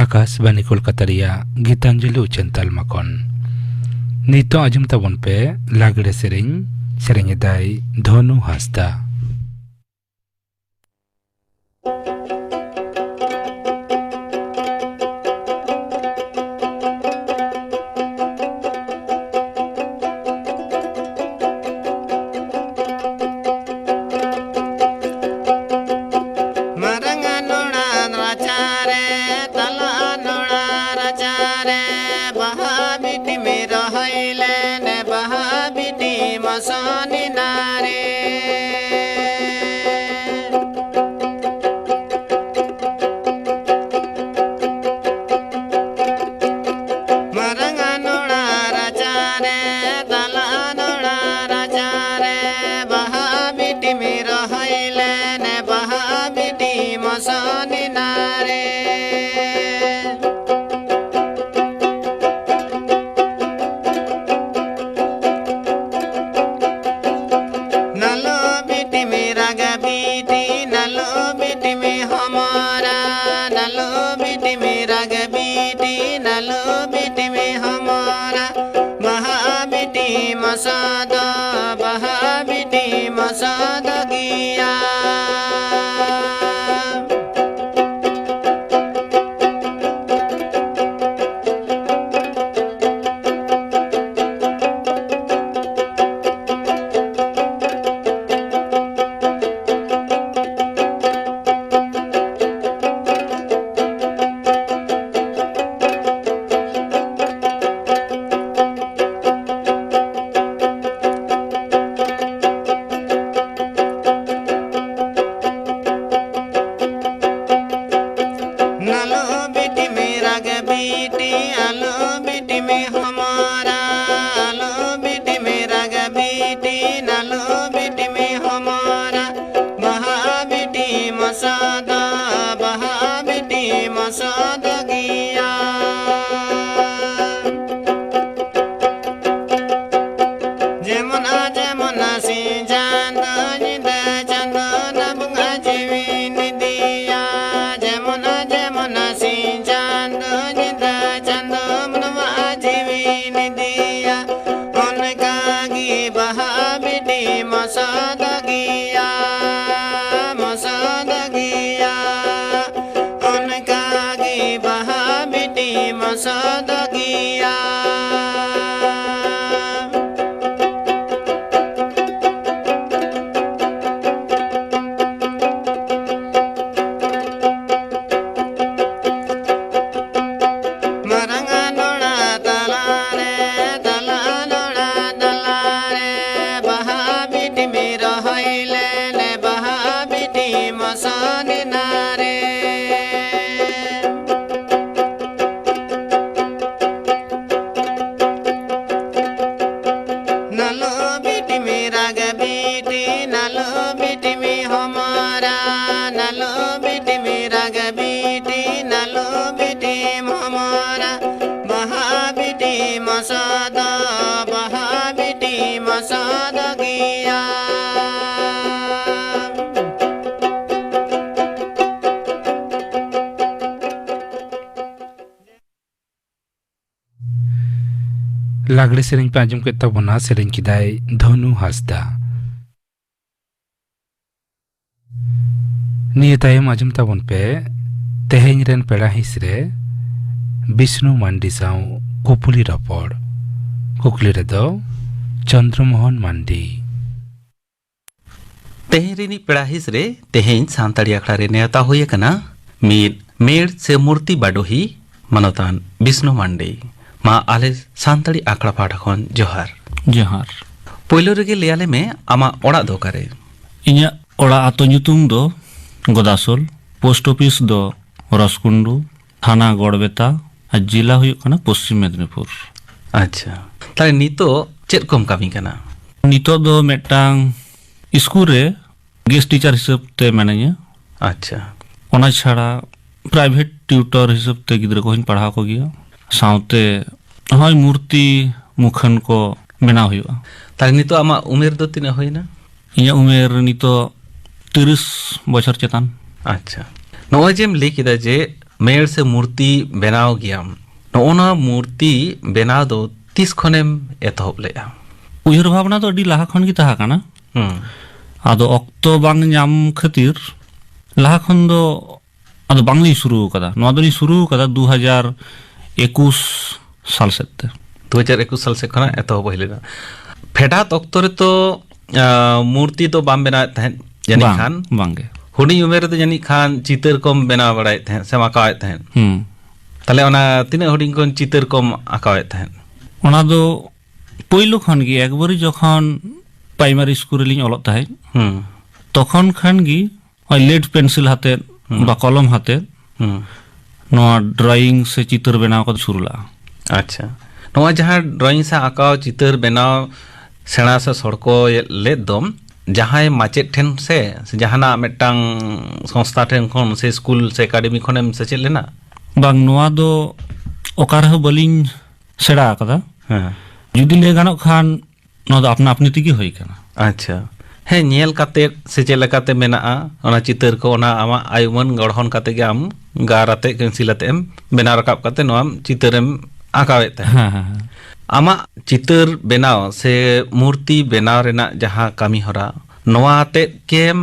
ᱟᱠᱟᱥᱵᱟᱱᱤ ᱠᱳᱞᱠᱟᱛᱟ ᱨᱮᱭᱟᱜ ᱜᱤᱛᱟᱧᱡᱚᱞᱤ ᱩᱪᱷᱟᱹᱱ ᱛᱟᱞᱢᱟ ᱠᱷᱚᱱ᱾ ᱱᱤᱛᱚᱜ ᱟᱸᱡᱚᱢ ᱛᱟᱵᱚᱱ ᱯᱮ ᱞᱟᱜᱽᱲᱮ ᱥᱮᱨᱮᱧ᱾ ᱥᱮᱨᱮᱧ ᱮᱫᱟᱭ ᱫᱷᱚᱱᱩ ᱦᱟᱸᱥᱫᱟ᱾ ᱢᱟᱨᱟᱝ ᱱᱚᱲᱟ ᱨᱟᱪᱟᱨᱮ, ᱛᱟᱞᱟ ᱱᱚᱲᱟ ᱨᱟᱪᱟᱨᱮ, ᱵᱟᱦᱟ ᱵᱤᱴᱤ ᱢᱮ ᱨᱚᱦᱚᱭ ᱞᱮᱱ, ᱵᱟᱦᱟ ᱵᱤᱴᱤ ᱢᱚᱥᱚᱱᱤ ᱱᱟᱨᱮ᱾ ᱢᱟᱨᱟᱝ ᱱᱚᱲᱟ ᱨᱟᱪᱟᱨᱮ, ᱛᱟᱞᱟ ᱱᱚᱲᱟ ᱨᱟᱪᱟᱨᱮ, ᱵᱟᱦᱟ ᱵᱤᱴᱤ ᱢᱮ ᱨᱚᱦᱚᱭ ᱞᱮᱱ, ᱵᱟᱦᱟ ᱵᱤᱴᱤ ᱢᱚᱥᱚᱱᱤ ᱱᱟᱨᱮ᱾ ᱱᱟᱞᱚ ᱵᱤᱴᱤ ᱢᱮ ᱨᱟᱜᱟ ᱵᱤᱴᱤ, ᱱᱟᱞᱚ ᱵᱤᱴᱤ ᱢᱮ ᱦᱚᱢᱚᱨᱟ, ᱱᱟᱞᱚ ᱵᱤᱴᱤ ᱢᱮ ᱨᱟᱜᱟ ᱵᱤᱴᱤ, ᱱᱟᱞᱚ ᱵᱤᱴᱤ ᱢᱮ ᱦᱚᱢᱚᱨᱟ᱾ ᱵᱟᱦᱟ ᱵᱤᱴᱤ ᱢᱚᱥᱚᱫᱚ, ᱵᱟᱦᱟ ᱵᱤᱴᱤ ᱢᱚᱥᱚᱫᱚ ᱜᱮᱭᱟ᱾ ᱥᱚᱫᱚᱜᱤᱭᱟ᱾ ᱢᱟᱨᱟᱝ ᱟᱱᱚᱲᱟ ᱛᱟᱞᱟᱨᱮ, ᱛᱟᱞᱟ ᱟᱱᱚᱲᱟ ᱛᱟᱞᱟᱨᱮ, ᱵᱟᱦᱟ ᱵᱤᱴᱤ ᱢᱤ ᱨᱚᱦᱚᱭ ᱞᱮᱱᱮ, ᱵᱟᱦᱟ ᱵᱤᱴᱤ ᱢᱚᱥᱚᱱᱤᱱᱟ ᱨᱮ᱾ ᱱᱟᱞᱚ ᱵᱤᱴᱤ ᱢᱤ ᱨᱟᱜᱽ ᱵᱤᱴᱤ, ᱱᱟᱞᱚ ᱵᱤᱴᱤ ᱢᱤ ᱦᱚᱢᱚᱨᱟ, ᱱᱟᱞᱚ ᱵᱤᱴᱤ ᱢᱤ ᱨᱟᱜᱽ ᱵᱤᱴᱤ, ᱱᱟᱞᱚ ᱵᱤᱴᱤ ᱢᱤ ᱦᱚᱢᱚᱨᱟ, ᱵᱟᱦᱟ ᱵᱤᱴᱤ ᱢᱚᱥᱚᱫᱚ, ᱵᱟᱦᱟ ᱵᱤᱴᱤ ᱢᱚᱥᱚᱫᱚ ᱜᱮᱭᱟ᱾ ᱞᱟᱜᱽᱲᱮ ᱥᱮᱨᱮᱧ ᱯᱮ ᱟᱸᱡᱚᱢ ᱠᱮᱫ ᱛᱟᱵᱚᱱᱟ, ᱥᱮᱨᱮᱧ ᱠᱮᱫᱟᱭ ᱫᱷᱚᱱᱩ ᱦᱟᱸᱥᱫᱟ᱾ ᱱᱤᱭᱟᱹ ᱛᱟᱭᱚᱢ ᱟᱸᱡᱚᱢ ᱛᱟᱵᱚᱱ ᱯᱮ ᱛᱮᱦᱮᱧ ᱨᱮᱱ ᱯᱮᱲᱟ ᱦᱤᱸᱥ ᱨᱮ ᱵᱤᱥᱱᱩ ᱢᱟᱱᱰᱤ ᱥᱟᱶ ᱠᱩᱯᱩᱞᱤ ᱨᱚᱯᱚᱲ᱾ ᱠᱩᱠᱞᱤ ᱨᱮᱫᱚ ᱪᱚᱱᱫᱨᱚᱢᱳᱦᱚᱱ ᱢᱟᱱᱰᱤ᱾ ᱛᱮᱦᱮᱧ ᱨᱤᱱᱤᱡ ᱯᱮᱲᱟ ᱦᱤᱸᱥ ᱨᱮ ᱛᱮᱦᱮᱧ ᱥᱟᱱᱛᱟᱲᱤ ᱟᱠᱷᱲᱟ ᱨᱮ ᱱᱮᱣᱛᱟ ᱦᱩᱭ ᱟᱠᱟᱱᱟ ᱢᱤᱫ ᱢᱮᱲ ᱥᱮ ᱢᱩᱨᱛᱤ ᱵᱟᱰᱚᱦᱤ ᱢᱟᱱᱚᱛᱟᱱ ᱵᱤᱥᱱᱩ ᱢᱟᱱᱰᱤ᱾ ᱢᱟ ᱟᱞᱮ ᱥᱟᱱᱛᱟᱲᱤ ᱟᱠᱷᱲᱟ ᱯᱟᱦᱴᱟ ᱠᱷᱚᱱ ᱡᱚᱦᱟᱨ᱾ ᱡᱚᱦᱟᱨ᱾ ᱯᱳᱭᱞᱳ ᱨᱮᱜᱮ ᱞᱟᱹᱭ ᱟᱞᱮ ᱢᱮ, ᱟᱢᱟᱜ ᱚᱲᱟᱜ ᱫᱚ ᱚᱠᱟᱨᱮ? ᱤᱧᱟᱹᱜ ᱚᱲᱟᱜ ᱟᱛᱳ ᱧᱩᱛᱩᱢ ᱫᱚ ᱜᱚᱫᱟᱥᱳᱞ, ᱯᱳᱥᱴ ᱚᱯᱷᱤᱥ ᱫᱚ ᱨᱚᱥᱠᱩᱱᱰᱩ, ᱛᱷᱟᱱᱟ ᱜᱚᱲᱵᱮᱛᱟ, ᱟᱨ ᱡᱮᱞᱟ ᱦᱩᱭᱩᱜ ᱠᱟᱱᱟ ᱯᱚᱥᱪᱤᱢ ᱢᱮᱫᱽᱱᱤᱯᱩᱨ᱾ ᱟᱪᱪᱷᱟ, ᱛᱟᱦᱞᱮ ᱱᱤᱛᱚᱜ ᱪᱮᱫ ᱠᱚᱢ ᱠᱟᱹᱢᱤ ᱠᱟᱱᱟ? ᱱᱤᱛᱚᱜ ᱫᱚ ᱢᱤᱫᱴᱟᱝ ᱥᱠᱩᱞ ᱨᱮ ᱜᱮᱥᱴ ᱴᱤᱪᱟᱨ ᱦᱤᱥᱟᱹᱵ ᱛᱮ ᱢᱮᱱᱟᱹᱧᱟ᱾ ᱟᱪᱪᱷᱟ᱾ ᱚᱱᱟ ᱪᱷᱟᱲᱟ ᱯᱨᱟᱭᱵᱷᱮᱴ ᱴᱤᱭᱩᱴᱚᱨ ᱦᱤᱥᱟᱹᱵ ᱛᱮ ᱜᱤᱫᱽᱨᱟᱹ ᱠᱚᱦᱚᱸᱧ ᱯᱟᱲᱦᱟᱣ ᱠᱚᱜᱮᱭᱟ᱾ ᱥᱟᱶᱛᱮ ᱱᱚᱜᱼᱚᱭ ᱢᱩᱨᱛᱤ ᱢᱩᱠᱷᱟᱹᱱ ᱠᱚ ᱵᱮᱱᱟᱣ ᱦᱩᱭᱩᱜᱼᱟ᱾ ᱛᱟᱦᱞᱮ ᱱᱤᱛᱚᱜ ᱟᱢᱟᱜ ᱩᱢᱮᱨ ᱫᱚ ᱛᱤᱱᱟᱹᱜ ᱦᱩᱭᱱᱟ? ᱤᱧᱟᱹᱜ ᱩᱢᱮᱨ ᱱᱤᱛᱚᱜ ᱛᱤᱨᱤᱥ ᱵᱚᱪᱷᱚᱨ ᱪᱮᱛᱟᱱ᱾ ᱟᱪᱪᱷᱟ, ᱱᱚᱜᱼᱚᱭ ᱡᱮᱢ ᱞᱟᱹᱭ ᱠᱮᱫᱟ ᱡᱮ ᱢᱮᱲ ᱥᱮ ᱢᱩᱨᱛᱤ ᱵᱮᱱᱟᱣ ᱜᱮᱭᱟᱢ, ᱱᱚᱜᱼᱚ ᱱᱚᱣᱟ ᱢᱩᱨᱛᱤ ᱵᱮᱱᱟᱣ ᱫᱚ ᱛᱤᱥ ᱠᱷᱚᱱᱮᱢ ᱮᱛᱚᱦᱚᱵ ᱞᱮᱫᱼᱟ? ᱩᱭᱦᱟᱹᱨ ᱵᱷᱟᱵᱽᱱᱟ ᱫᱚ ᱟᱹᱰᱤ ᱞᱟᱦᱟ ᱠᱷᱚᱱ ᱜᱮ ᱛᱟᱦᱮᱸ ᱠᱟᱱᱟ᱾ ᱦᱩᱸ᱾ ᱟᱫᱚ ᱚᱠᱛᱚ ᱵᱟᱝ ᱧᱟᱢ ᱠᱷᱟᱹᱛᱤᱨ ᱞᱟᱦᱟ ᱠᱷᱚᱱ ᱫᱚ ᱟᱫᱚ ᱵᱟᱝᱞᱤᱧ ᱥᱩᱨᱩ ᱟᱠᱟᱫᱟ᱾ ᱱᱚᱣᱟ ᱫᱚᱞᱤᱧ ᱥᱩᱨᱩ ᱟᱠᱟᱫᱟ ᱫᱩ ᱦᱟᱡᱟᱨ ᱮᱠᱩᱥ ᱥᱟᱞ ᱥᱮᱫ ᱛᱮ᱾ ᱫᱩ ᱦᱟᱡᱟᱨ ᱮᱠᱩᱥ ᱥᱟᱞ ᱥᱮᱫ ᱠᱷᱚᱱᱟᱜ ᱮᱛᱚᱦᱚᱵ ᱦᱩᱭ ᱞᱮᱱᱟ᱾ ᱯᱷᱮᱰᱟᱛ ᱚᱠᱛᱚ ᱨᱮᱛᱚ, ᱟᱸ, ᱢᱩᱨᱛᱤ ᱫᱚ ᱵᱟᱢ ᱵᱮᱱᱟᱣᱮᱫ ᱛᱟᱦᱮᱸᱫ ᱡᱟᱹᱱᱤᱡ ᱵᱟᱝ, ᱠᱷᱟᱱ? ᱵᱟᱝᱜᱮ᱾ ᱦᱩᱰᱤᱧ ᱩᱢᱮᱨ ᱨᱮᱫᱚ ᱡᱟᱹᱱᱤᱡ ᱠᱷᱟᱱ ᱪᱤᱛᱟᱹᱨ ᱠᱚᱢ ᱵᱮᱱᱟᱣ ᱵᱟᱲᱟᱭᱮᱫ ᱛᱟᱦᱮᱸᱫ ᱥᱮᱢ ᱟᱸᱠᱟᱣᱮᱫ ᱛᱟᱦᱮᱸᱫ? ᱦᱩᱸ᱾ ᱛᱟᱦᱞᱮ ᱚᱱᱟ ᱛᱤᱱᱟᱹᱜ ᱦᱩᱰᱤᱧ ᱠᱷᱚᱱ ᱪᱤᱛᱟᱹᱨ ᱠᱚᱢ ᱟᱸᱠᱟᱣᱮᱫ ᱛᱟᱦᱮᱸᱫ? ᱚᱱᱟ ᱫᱚ ᱯᱳᱭᱞᱳ ᱠᱷᱚᱱ ᱜᱮ, ᱮᱠᱵᱟᱨᱮ ᱡᱚᱠᱷᱚᱱ ᱯᱨᱟᱭᱢᱟᱨᱤ ᱥᱠᱩᱞ ᱨᱮᱞᱤᱧ ᱚᱞᱚᱜ ᱛᱟᱦᱮᱸᱫ, ᱦᱩᱸ᱾ ᱛᱚᱠᱷᱚᱱ ᱠᱷᱟᱱ ᱜᱮ ᱦᱚᱸᱜᱼᱚᱭ ᱞᱮᱰ ᱯᱮᱱᱥᱤᱞ ᱦᱟᱛᱮᱫ ᱦᱩᱸ᱾ ᱵᱟ ᱠᱚᱞᱚᱢ ᱦᱟᱛᱮᱫ ᱦᱩᱸ᱾ ᱱᱚᱣᱟ ᱰᱨᱚᱭᱤᱝ ᱥᱮ ᱪᱤᱛᱟᱹᱨ ᱵᱮᱱᱟᱣ ᱠᱚ ᱥᱩᱨᱩ ᱞᱟᱜᱼᱟ᱾ ᱟᱪᱪᱷᱟ, ᱱᱚᱣᱟ ᱡᱟᱦᱟᱸ ᱰᱨᱚᱭᱤᱝ ᱥᱮ ᱟᱸᱠᱟᱣ ᱪᱤᱛᱟᱹᱨ ᱵᱮᱱᱟᱣ ᱥᱮᱬᱟ ᱥᱮ ᱥᱚᱲᱠᱚ ᱞᱮᱫ ᱫᱚᱢ, ᱡᱟᱦᱟᱸᱭ ᱢᱟᱪᱮᱫ ᱴᱷᱮᱱ ᱥᱮ, ᱥᱮ ᱡᱟᱦᱟᱱᱟᱜ ᱢᱤᱫᱴᱟᱝ ᱥᱚᱝᱥᱛᱷᱟ ᱴᱷᱮᱱ ᱠᱷᱚᱱ ᱥᱮ ᱥᱠᱩᱞ ᱥᱮ ᱮᱠᱟᱰᱮᱢᱤ ᱠᱷᱚᱱᱮᱢ ᱥᱮᱪᱮᱫ ᱞᱮᱱᱟ? ᱵᱟᱝ, ᱱᱚᱣᱟ ᱫᱚ ᱚᱠᱟ ᱨᱮᱦᱚᱸ ᱵᱟᱹᱞᱤᱧ ᱥᱮᱬᱟ ᱟᱠᱟᱫᱟ᱾ ᱦᱮᱸ᱾ ᱡᱩᱫᱤ ᱞᱟᱹᱭ ᱜᱟᱱᱚᱜ ᱠᱷᱟᱱ, ᱱᱚᱣᱟ ᱫᱚ ᱟᱯᱱᱟ ᱟᱯᱱᱤ ᱛᱮᱜᱮ ᱦᱩᱭ ᱠᱟᱱᱟ᱾ ᱟᱪᱪᱷᱟ᱾ ᱦᱮᱸ, ᱧᱮᱞ ᱠᱟᱛᱮᱫ ᱥᱮ ᱪᱮᱫ ᱞᱮᱠᱟᱛᱮ ᱢᱮᱱᱟᱜᱼᱟ, ᱚᱱᱟ ᱪᱤᱛᱟᱹᱨ ᱠᱚ, ᱚᱱᱟ ᱟᱢᱟᱜ ᱟᱭ ᱩᱢᱟᱹᱱ ᱜᱚᱲᱦᱚᱱ ᱠᱟᱛᱮ ᱜᱮ ᱟᱢ ᱜᱟᱨ ᱟᱛᱮᱫ, ᱯᱮᱱᱥᱤᱞ ᱟᱛᱮᱫ ᱮᱢ ᱵᱮᱱᱟᱣ ᱨᱟᱠᱟᱵ ᱠᱟᱛᱮ ᱱᱚᱣᱟᱢ ᱪᱤᱛᱟᱹᱨᱮᱢ ᱟᱸᱠᱟᱣᱮᱫ ᱛᱟᱦᱮᱸᱫ᱾ ᱦᱮᱸ, ᱦᱮᱸ, ᱦᱮᱸ᱾ ᱟᱢᱟᱜ ᱪᱤᱛᱟᱹᱨ ᱵᱮᱱᱟᱣ ᱥᱮ ᱢᱩᱨᱛᱤ ᱵᱮᱱᱟᱣ ᱨᱮᱱᱟᱜ ᱡᱟᱦᱟᱸ ᱠᱟᱹᱢᱤ ᱦᱚᱨᱟ, ᱱᱚᱣᱟ ᱟᱛᱮᱫ ᱜᱮᱢ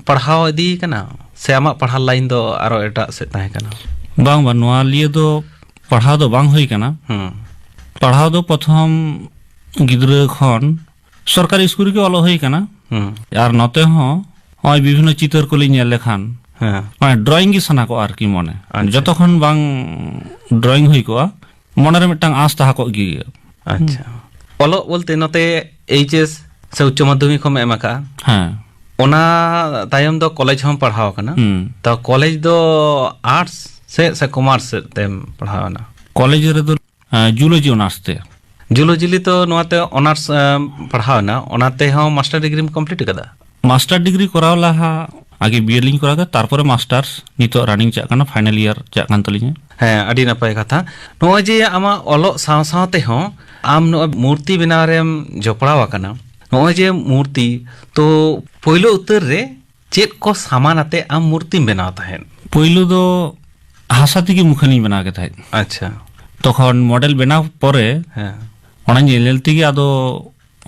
ᱯᱟᱲᱦᱟᱣ ᱤᱫᱤᱭ ᱠᱟᱱᱟ ᱥᱮ ᱟᱢᱟᱜ ᱯᱟᱲᱦᱟᱣ ᱞᱟᱭᱤᱱ ᱫᱚ ᱟᱨᱚ ᱮᱴᱟᱜ ᱥᱮᱫ ᱛᱟᱦᱮᱸ ᱠᱟᱱᱟ? ᱵᱟᱝ, ᱵᱟᱝ, ᱱᱚᱣᱟ ᱞᱤᱭᱟᱹ ᱫᱚ ᱯᱟᱲᱦᱟᱣ ᱫᱚ ᱵᱟᱝ ᱦᱩᱭ ᱠᱟᱱᱟ᱾ ᱦᱩᱸ᱾ ᱯᱟᱲᱦᱟᱣ ᱫᱚ ᱯᱨᱚᱛᱷᱚᱢ ᱜᱤᱫᱽᱨᱟᱹ ᱠᱷᱚᱱ ᱥᱚᱨᱠᱟᱨᱤ ᱥᱠᱩᱞ ᱨᱮᱜᱮ ᱚᱞᱚᱜ ᱦᱩᱭ ᱠᱟᱱᱟ᱾ ᱦᱩᱸ᱾ ᱟᱨ ᱱᱚᱛᱮ ᱦᱚᱸ ᱱᱚᱜᱼᱚᱭ ᱵᱤᱵᱷᱤᱱᱱᱚ ᱪᱤᱛᱟᱹᱨ ᱠᱚᱞᱤᱧ ᱧᱮᱞ ᱞᱮᱠᱷᱟᱱ, ᱦᱮᱸ᱾ ᱢᱟᱱᱮ, ᱰᱨᱚᱭᱤᱝ ᱜᱮ ᱥᱟᱱᱟ ᱠᱚᱜᱼᱟ ᱟᱨᱠᱤ ᱢᱚᱱᱮ᱾ ᱟᱪᱪᱷᱟ᱾ ᱡᱚᱛᱚ ᱠᱷᱚᱱ ᱵᱟᱝ ᱰᱨᱚᱭᱤᱝ ᱦᱩᱭ ᱠᱚᱜᱼᱟ, ᱢᱚᱱᱮᱨᱮ ᱢᱤᱫᱴᱟᱝ ᱟᱸᱥ ᱛᱟᱦᱮᱸ ᱠᱚᱜ ᱜᱮᱭᱟ᱾ ᱟᱪᱪᱷᱟ᱾ ᱚᱞᱚᱜ ᱵᱚᱞᱛᱮ ᱱᱚᱛᱮ ᱮᱭᱤᱪ ᱮᱥ ᱥᱮ ᱩᱪᱪᱚ ᱢᱟᱫᱽᱫᱷᱚᱢᱤᱠ ᱦᱚᱸᱢ ᱮᱢ ᱟᱠᱟᱫᱼᱟ? ᱦᱮᱸ᱾ ᱚᱱᱟ ᱛᱟᱭᱚᱢ ᱫᱚ ᱠᱚᱞᱮᱡᱽ ᱦᱚᱸᱢ ᱯᱟᱲᱦᱟᱣ ᱟᱠᱟᱱᱟ᱾ ᱦᱩᱸ᱾ ᱛᱚ, ᱠᱚᱞᱮᱡᱽ ᱫᱚ ᱟᱨᱴᱥ ᱥᱮᱫ ᱥᱮ ᱠᱚᱢᱟᱨᱥ ᱥᱮᱫ ᱛᱮᱢ ᱯᱟᱲᱦᱟᱣ ᱮᱱᱟ? ᱠᱚᱞᱮᱡᱽ ᱨᱮᱫᱚ, ᱟᱸ, ᱡᱩᱞᱚᱡᱤ ᱚᱱᱟᱨᱥ ᱛᱮ᱾ ᱡᱩᱞᱚᱡᱤ ᱛᱚ ᱱᱚᱣᱟᱛᱮ ᱚᱱᱟᱨᱥ, ᱟᱸ, ᱯᱟᱲᱦᱟᱣ ᱮᱱᱟ, ᱚᱱᱟ ᱛᱮᱦᱚᱸ ᱢᱟᱥᱴᱟᱨ ᱰᱤᱜᱽᱨᱤᱢ ᱠᱚᱢᱯᱞᱤᱴ ᱟᱠᱟᱫᱟ? ᱢᱟᱥᱴᱟᱨ ᱰᱤᱜᱽᱨᱤ ᱠᱚᱨᱟᱣ ᱞᱟᱦᱟ ᱟᱜᱮ ᱵᱤ ᱮᱰ ᱞᱤᱧ ᱠᱚᱨᱟᱣ ᱠᱮᱫᱟ, ᱛᱟᱨᱯᱚᱨᱮ ᱢᱟᱥᱴᱟᱨᱥ ᱱᱤᱛᱚᱜ ᱨᱟᱱᱤᱝ ᱪᱟᱜ ᱠᱟᱱᱟ, ᱯᱷᱟᱭᱱᱟᱞ ᱤᱭᱟᱨ ᱪᱟᱜ ᱠᱟᱱ ᱛᱟᱹᱞᱤᱧᱟ᱾ ᱦᱮᱸ, ᱟᱹᱰᱤ ᱱᱟᱯᱟᱭ ᱠᱟᱛᱷᱟ᱾ ᱱᱚᱜᱼᱚᱭ ᱡᱮ ᱟᱢᱟᱜ ᱚᱞᱚᱜ ᱥᱟᱶ ᱥᱟᱶ ᱛᱮᱦᱚᱸ ᱟᱢ ᱱᱚᱜᱼᱚᱭ ᱢᱩᱨᱛᱤ ᱵᱮᱱᱟᱣ ᱨᱮᱢ ᱡᱚᱯᱲᱟᱣ ᱟᱠᱟᱱᱟ, ᱱᱚᱜᱼᱚᱭ ᱡᱮ ᱢᱩᱨᱛᱤ, ᱛᱚ ᱯᱳᱭᱞᱳ ᱩᱛᱟᱹᱨ ᱨᱮ ᱪᱮᱫ ᱠᱚ ᱥᱟᱢᱟᱱ ᱟᱛᱮ ᱟᱢ ᱢᱩᱨᱛᱤᱢ ᱵᱮᱱᱟᱣ ᱛᱟᱦᱮᱸᱫ? ᱯᱳᱭᱞᱳ ᱫᱚ ᱦᱟᱥᱟ ᱛᱮᱜᱮ ᱢᱩᱠᱷᱟᱹᱱᱤᱧ ᱵᱮᱱᱟᱣ ᱜᱮ ᱛᱟᱦᱮᱸᱫ᱾ ᱟᱪᱪᱷᱟ᱾ ᱛᱚᱠᱷᱚᱱ ᱢᱚᱰᱮᱞ ᱵᱮᱱᱟᱣ ᱯᱚᱨᱮ ᱦᱮᱸ᱾ ᱚᱱᱟ ᱧᱮᱞ ᱧᱮᱞ ᱛᱮᱜᱮ ᱟᱫᱚ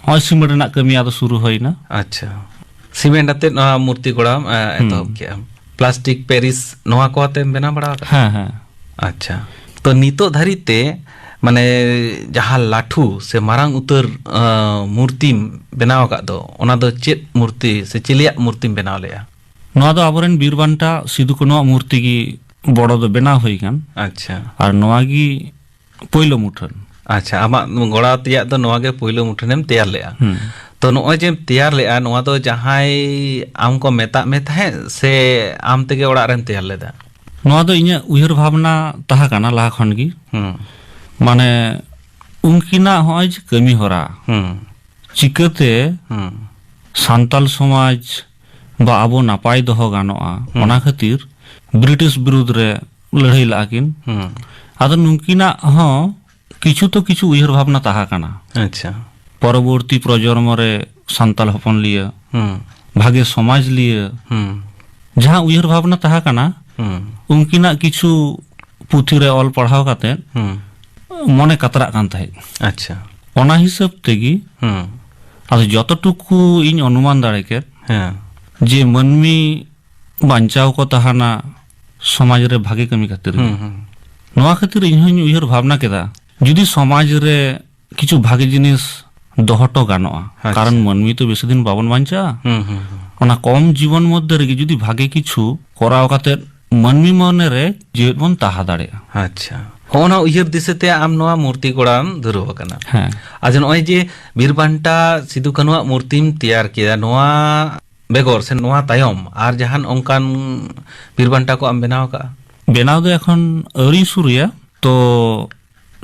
ᱱᱚᱜᱼᱚᱭ ᱥᱤᱢᱮᱱᱴ ᱨᱮᱱᱟᱜ ᱠᱟᱹᱢᱤ ᱟᱫᱚ ᱥᱩᱨᱩ ᱦᱩᱭᱱᱟ᱾ ᱟᱪᱪᱷᱟ᱾ ᱥᱤᱢᱮᱱᱴ ᱟᱛᱮᱫ ᱱᱚᱣᱟ ᱢᱩᱨᱛᱤ ᱜᱚᱲᱟᱢ, ᱮ, ᱦᱩᱸ᱾ ᱮᱛᱚᱦᱚᱵ ᱠᱮᱜᱼᱟᱢ᱾ ᱯᱞᱟᱥᱴᱤᱠ, ᱯᱮᱨᱤᱥ, ᱱᱚᱣᱟ ᱠᱚ ᱟᱛᱮᱢ ᱵᱮᱱᱟᱣ ᱵᱟᱲᱟ ᱟᱠᱟᱫᱟ? ᱦᱮᱸ, ᱦᱮᱸ᱾ ᱟᱪᱪᱷᱟ᱾ ᱛᱚ, ᱱᱤᱛᱚᱜ ᱫᱷᱟᱹᱨᱤᱡ ᱛᱮ, ᱢᱟᱱᱮ, ᱡᱟᱦᱟᱸ ᱞᱟᱹᱴᱷᱩ ᱥᱮ ᱢᱟᱨᱟᱝ ᱩᱛᱟᱹᱨ, ᱟᱸ, ᱢᱩᱨᱛᱤᱢ ᱵᱮᱱᱟᱣ ᱟᱠᱟᱫ ᱫᱚ, ᱚᱱᱟ ᱫᱚ ᱪᱮᱫ ᱢᱩᱨᱛᱤ ᱥᱮ ᱪᱮᱞᱮᱭᱟᱜ ᱢᱩᱨᱛᱤᱢ ᱵᱮᱱᱟᱣ ᱞᱮᱫᱼᱟ? ᱱᱚᱣᱟ ᱫᱚ ᱟᱵᱚᱨᱮᱱ ᱵᱤᱨ ᱵᱟᱱᱴᱟ ᱥᱤᱫᱩ ᱠᱟᱹᱱᱩᱣᱟᱜ ᱢᱩᱨᱛᱤ ᱜᱮ ᱵᱚᱲᱚ ᱫᱚ ᱵᱮᱱᱟᱣ ᱦᱩᱭ ᱟᱠᱟᱱ᱾ ᱟᱪᱪᱷᱟ᱾ ᱟᱨ ᱱᱚᱣᱟ ᱜᱮ ᱯᱳᱭᱞᱳ ᱢᱩᱴᱷᱟᱹᱱ᱾ ᱟᱪᱪᱷᱟ, ᱟᱢᱟᱜ ᱜᱚᱲᱟ ᱛᱮᱭᱟᱜ ᱫᱚ ᱱᱚᱣᱟ ᱜᱮ ᱯᱳᱭᱞᱳ ᱢᱩᱴᱷᱟᱹᱱᱮᱢ ᱛᱮᱭᱟᱨ ᱞᱮᱫᱼᱟ᱾ ᱦᱩᱸ᱾ ᱛᱚ, ᱱᱚᱜᱼᱚᱭ ᱡᱮᱢ ᱛᱮᱭᱟᱨ ᱞᱮᱫᱼᱟ, ᱱᱚᱣᱟ ᱫᱚ ᱡᱟᱦᱟᱸᱭ ᱟᱢ ᱠᱚ ᱢᱮᱛᱟᱜ ᱢᱮ ᱛᱟᱦᱮᱸᱫ ᱥᱮ ᱟᱢ ᱛᱮᱜᱮ ᱚᱲᱟᱜ ᱨᱮᱢ ᱛᱮᱭᱟᱨ ᱞᱮᱫᱟ? ᱱᱚᱣᱟ ᱫᱚ ᱤᱧᱟᱹᱜ ᱩᱭᱦᱟᱹᱨ ᱵᱷᱟᱵᱽᱱᱟ ᱛᱟᱦᱮᱸ ᱠᱟᱱᱟ ᱞᱟᱦᱟ ᱠᱷᱚᱱ ᱜᱮ᱾ ᱦᱩᱸ᱾ ᱢᱟᱱᱮ, ᱩᱱᱠᱤᱱᱟᱜ ᱦᱚᱸᱜᱼᱚᱭ ᱡᱮ ᱠᱟᱹᱢᱤ ᱦᱚᱨᱟ, ᱦᱩᱸ᱾ ᱪᱤᱠᱟᱹᱛᱮ ᱦᱩᱸ᱾ ᱥᱟᱱᱛᱟᱞ ᱥᱚᱢᱟᱡᱽ ᱵᱟ ᱟᱵᱚ ᱱᱟᱯᱟᱭ ᱫᱚᱦᱚ ᱜᱟᱱᱚᱜᱼᱟ, ᱦᱩᱸ᱾ ᱚᱱᱟ ᱠᱷᱟᱹᱛᱤᱨ ᱵᱨᱤᱴᱤᱥ ᱵᱤᱨᱩᱫᱽ ᱨᱮ ᱞᱟᱹᱲᱦᱟᱹᱭ ᱞᱟᱜᱼᱟ ᱠᱤᱱ᱾ ᱦᱩᱸ᱾ ᱟᱫᱚ ᱱᱩᱝᱠᱤᱱᱟᱜ ᱦᱚᱸ ᱠᱤᱪᱷᱩ ᱛᱚ ᱠᱤᱪᱷᱩ ᱩᱭᱦᱟᱹᱨ ᱵᱷᱟᱵᱽᱱᱟ ᱛᱟᱦᱮᱸ ᱠᱟᱱᱟ᱾ ᱟᱪᱪᱷᱟ᱾ ᱯᱚᱨᱚᱵᱚᱨᱛᱤ ᱯᱨᱚᱡᱚᱱᱢᱚ ᱨᱮ ᱥᱟᱱᱛᱟᱞ ᱦᱚᱯᱚᱱ ᱞᱤᱭᱟᱹ, ᱦᱩᱸ᱾ ᱵᱷᱟᱜᱮ ᱥᱚᱢᱟᱡᱽ ᱞᱤᱭᱟᱹ, ᱦᱩᱸ᱾ ᱡᱟᱦᱟᱸ ᱩᱭᱦᱟᱹᱨ ᱵᱷᱟᱵᱽᱱᱟ ᱛᱟᱦᱮᱸ ᱠᱟᱱᱟ, ᱦᱩᱸ᱾ ᱩᱱᱠᱤᱱᱟᱜ ᱠᱤᱪᱷᱩ ᱯᱩᱛᱷᱤ ᱨᱮ ᱚᱞ ᱯᱟᱲᱦᱟᱣ ᱠᱟᱛᱮ ᱦᱩᱸ᱾ ᱢᱚᱱᱮ ᱠᱟᱛᱨᱟᱜ ᱠᱟᱱ ᱛᱟᱦᱮᱸᱫ᱾ ᱟᱪᱪᱷᱟ᱾ ᱚᱱᱟ ᱦᱤᱥᱟᱹᱵ ᱛᱮᱜᱮ ᱦᱩᱸ᱾ ᱟᱫᱚ ᱡᱚᱛᱚ ᱴᱩᱠᱩ ᱤᱧ ᱚᱱᱩᱢᱟᱱ ᱫᱟᱲᱮ ᱠᱮᱫ ᱦᱮᱸ᱾ ᱡᱮ ᱢᱟᱹᱱᱢᱤ ᱵᱟᱧᱪᱟᱣ ᱠᱚ ᱛᱟᱦᱮᱱᱟ ᱥᱚᱢᱟᱡᱽ ᱨᱮ ᱵᱷᱟᱜᱮ ᱠᱟᱹᱢᱤ ᱠᱷᱟᱹᱛᱤᱨ ᱜᱮ᱾ ᱦᱩᱸ, ᱦᱩᱸ᱾ ᱱᱚᱣᱟ ᱠᱷᱟᱹᱛᱤᱨ ᱤᱧ ᱦᱚᱧ ᱩᱭᱦᱟᱹᱨ ᱵᱷᱟᱵᱽᱱᱟ ᱠᱮᱫᱟ, ᱡᱩᱫᱤ ᱥᱚᱢᱟᱡᱽ ᱨᱮ ᱠᱤᱪᱷᱩ ᱵᱷᱟᱜᱮ ᱡᱤᱱᱤᱥ ᱫᱚᱦᱚ ᱦᱚᱴᱚ ᱜᱟᱱᱚᱜᱼᱟ, ᱟᱪᱪᱷᱟ᱾ ᱠᱟᱨᱚᱱ ᱢᱟᱹᱱᱢᱤ ᱛᱚ ᱵᱮᱥᱤ ᱫᱤᱱ ᱵᱟᱵᱚᱱ ᱵᱟᱧᱪᱟᱜᱼᱟ᱾ ᱦᱩᱸ, ᱦᱩᱸ, ᱦᱩᱸ᱾ ᱚᱱᱟ ᱠᱚᱢ ᱡᱤᱵᱚᱱ ᱢᱚᱫᱽᱫᱷᱮ ᱨᱮᱜᱮ ᱡᱩᱫᱤ ᱵᱷᱟᱜᱮ ᱠᱤᱪᱷᱩ ᱠᱚᱨᱟᱣ ᱠᱟᱛᱮ ᱢᱟᱹᱱᱢᱤ ᱢᱚᱱᱮ ᱨᱮ ᱡᱤᱣᱮᱫ ᱵᱚᱱ ᱛᱟᱦᱮᱸ ᱫᱟᱲᱮᱭᱟᱜᱼᱟ᱾ ᱟᱪᱪᱷᱟ᱾ ᱦᱚᱸᱜᱼᱚ ᱱᱟ ᱩᱭᱦᱟᱹᱨ ᱫᱤᱥᱟᱹ ᱛᱮ ᱟᱢ ᱱᱚᱣᱟ ᱢᱩᱨᱛᱤ ᱜᱚᱲᱟᱢ ᱫᱷᱩᱨᱟᱹᱣ ᱟᱠᱟᱱᱟ᱾ ᱦᱮᱸ᱾ ᱟᱪᱪᱷᱟ, ᱱᱚᱜᱼᱚᱭ ᱡᱮ ᱵᱤᱨ ᱵᱟᱱᱴᱟ ᱥᱤᱫᱩ ᱠᱟᱹᱱᱩᱣᱟᱜ ᱢᱩᱨᱛᱤᱢ ᱛᱮᱭᱟᱨ ᱠᱮᱫᱟ, ᱱᱚᱣᱟ ᱵᱮᱜᱚᱨ ᱥᱮ ᱱᱚᱣᱟ ᱛᱟᱭᱚᱢ ᱟᱨ ᱡᱟᱦᱟᱱ ᱚᱱᱠᱟᱱ ᱵᱤᱨ ᱵᱟᱱᱴᱟ ᱠᱚ ᱟᱢ ᱵᱮᱱᱟᱣ ᱟᱠᱟᱫᱼᱟ? ᱵᱮᱱᱟᱣ ᱫᱚ ᱮᱠᱷᱚᱱ ᱟᱹᱣᱨᱤᱧ ᱥᱩᱨᱩᱭᱟ, ᱛᱚ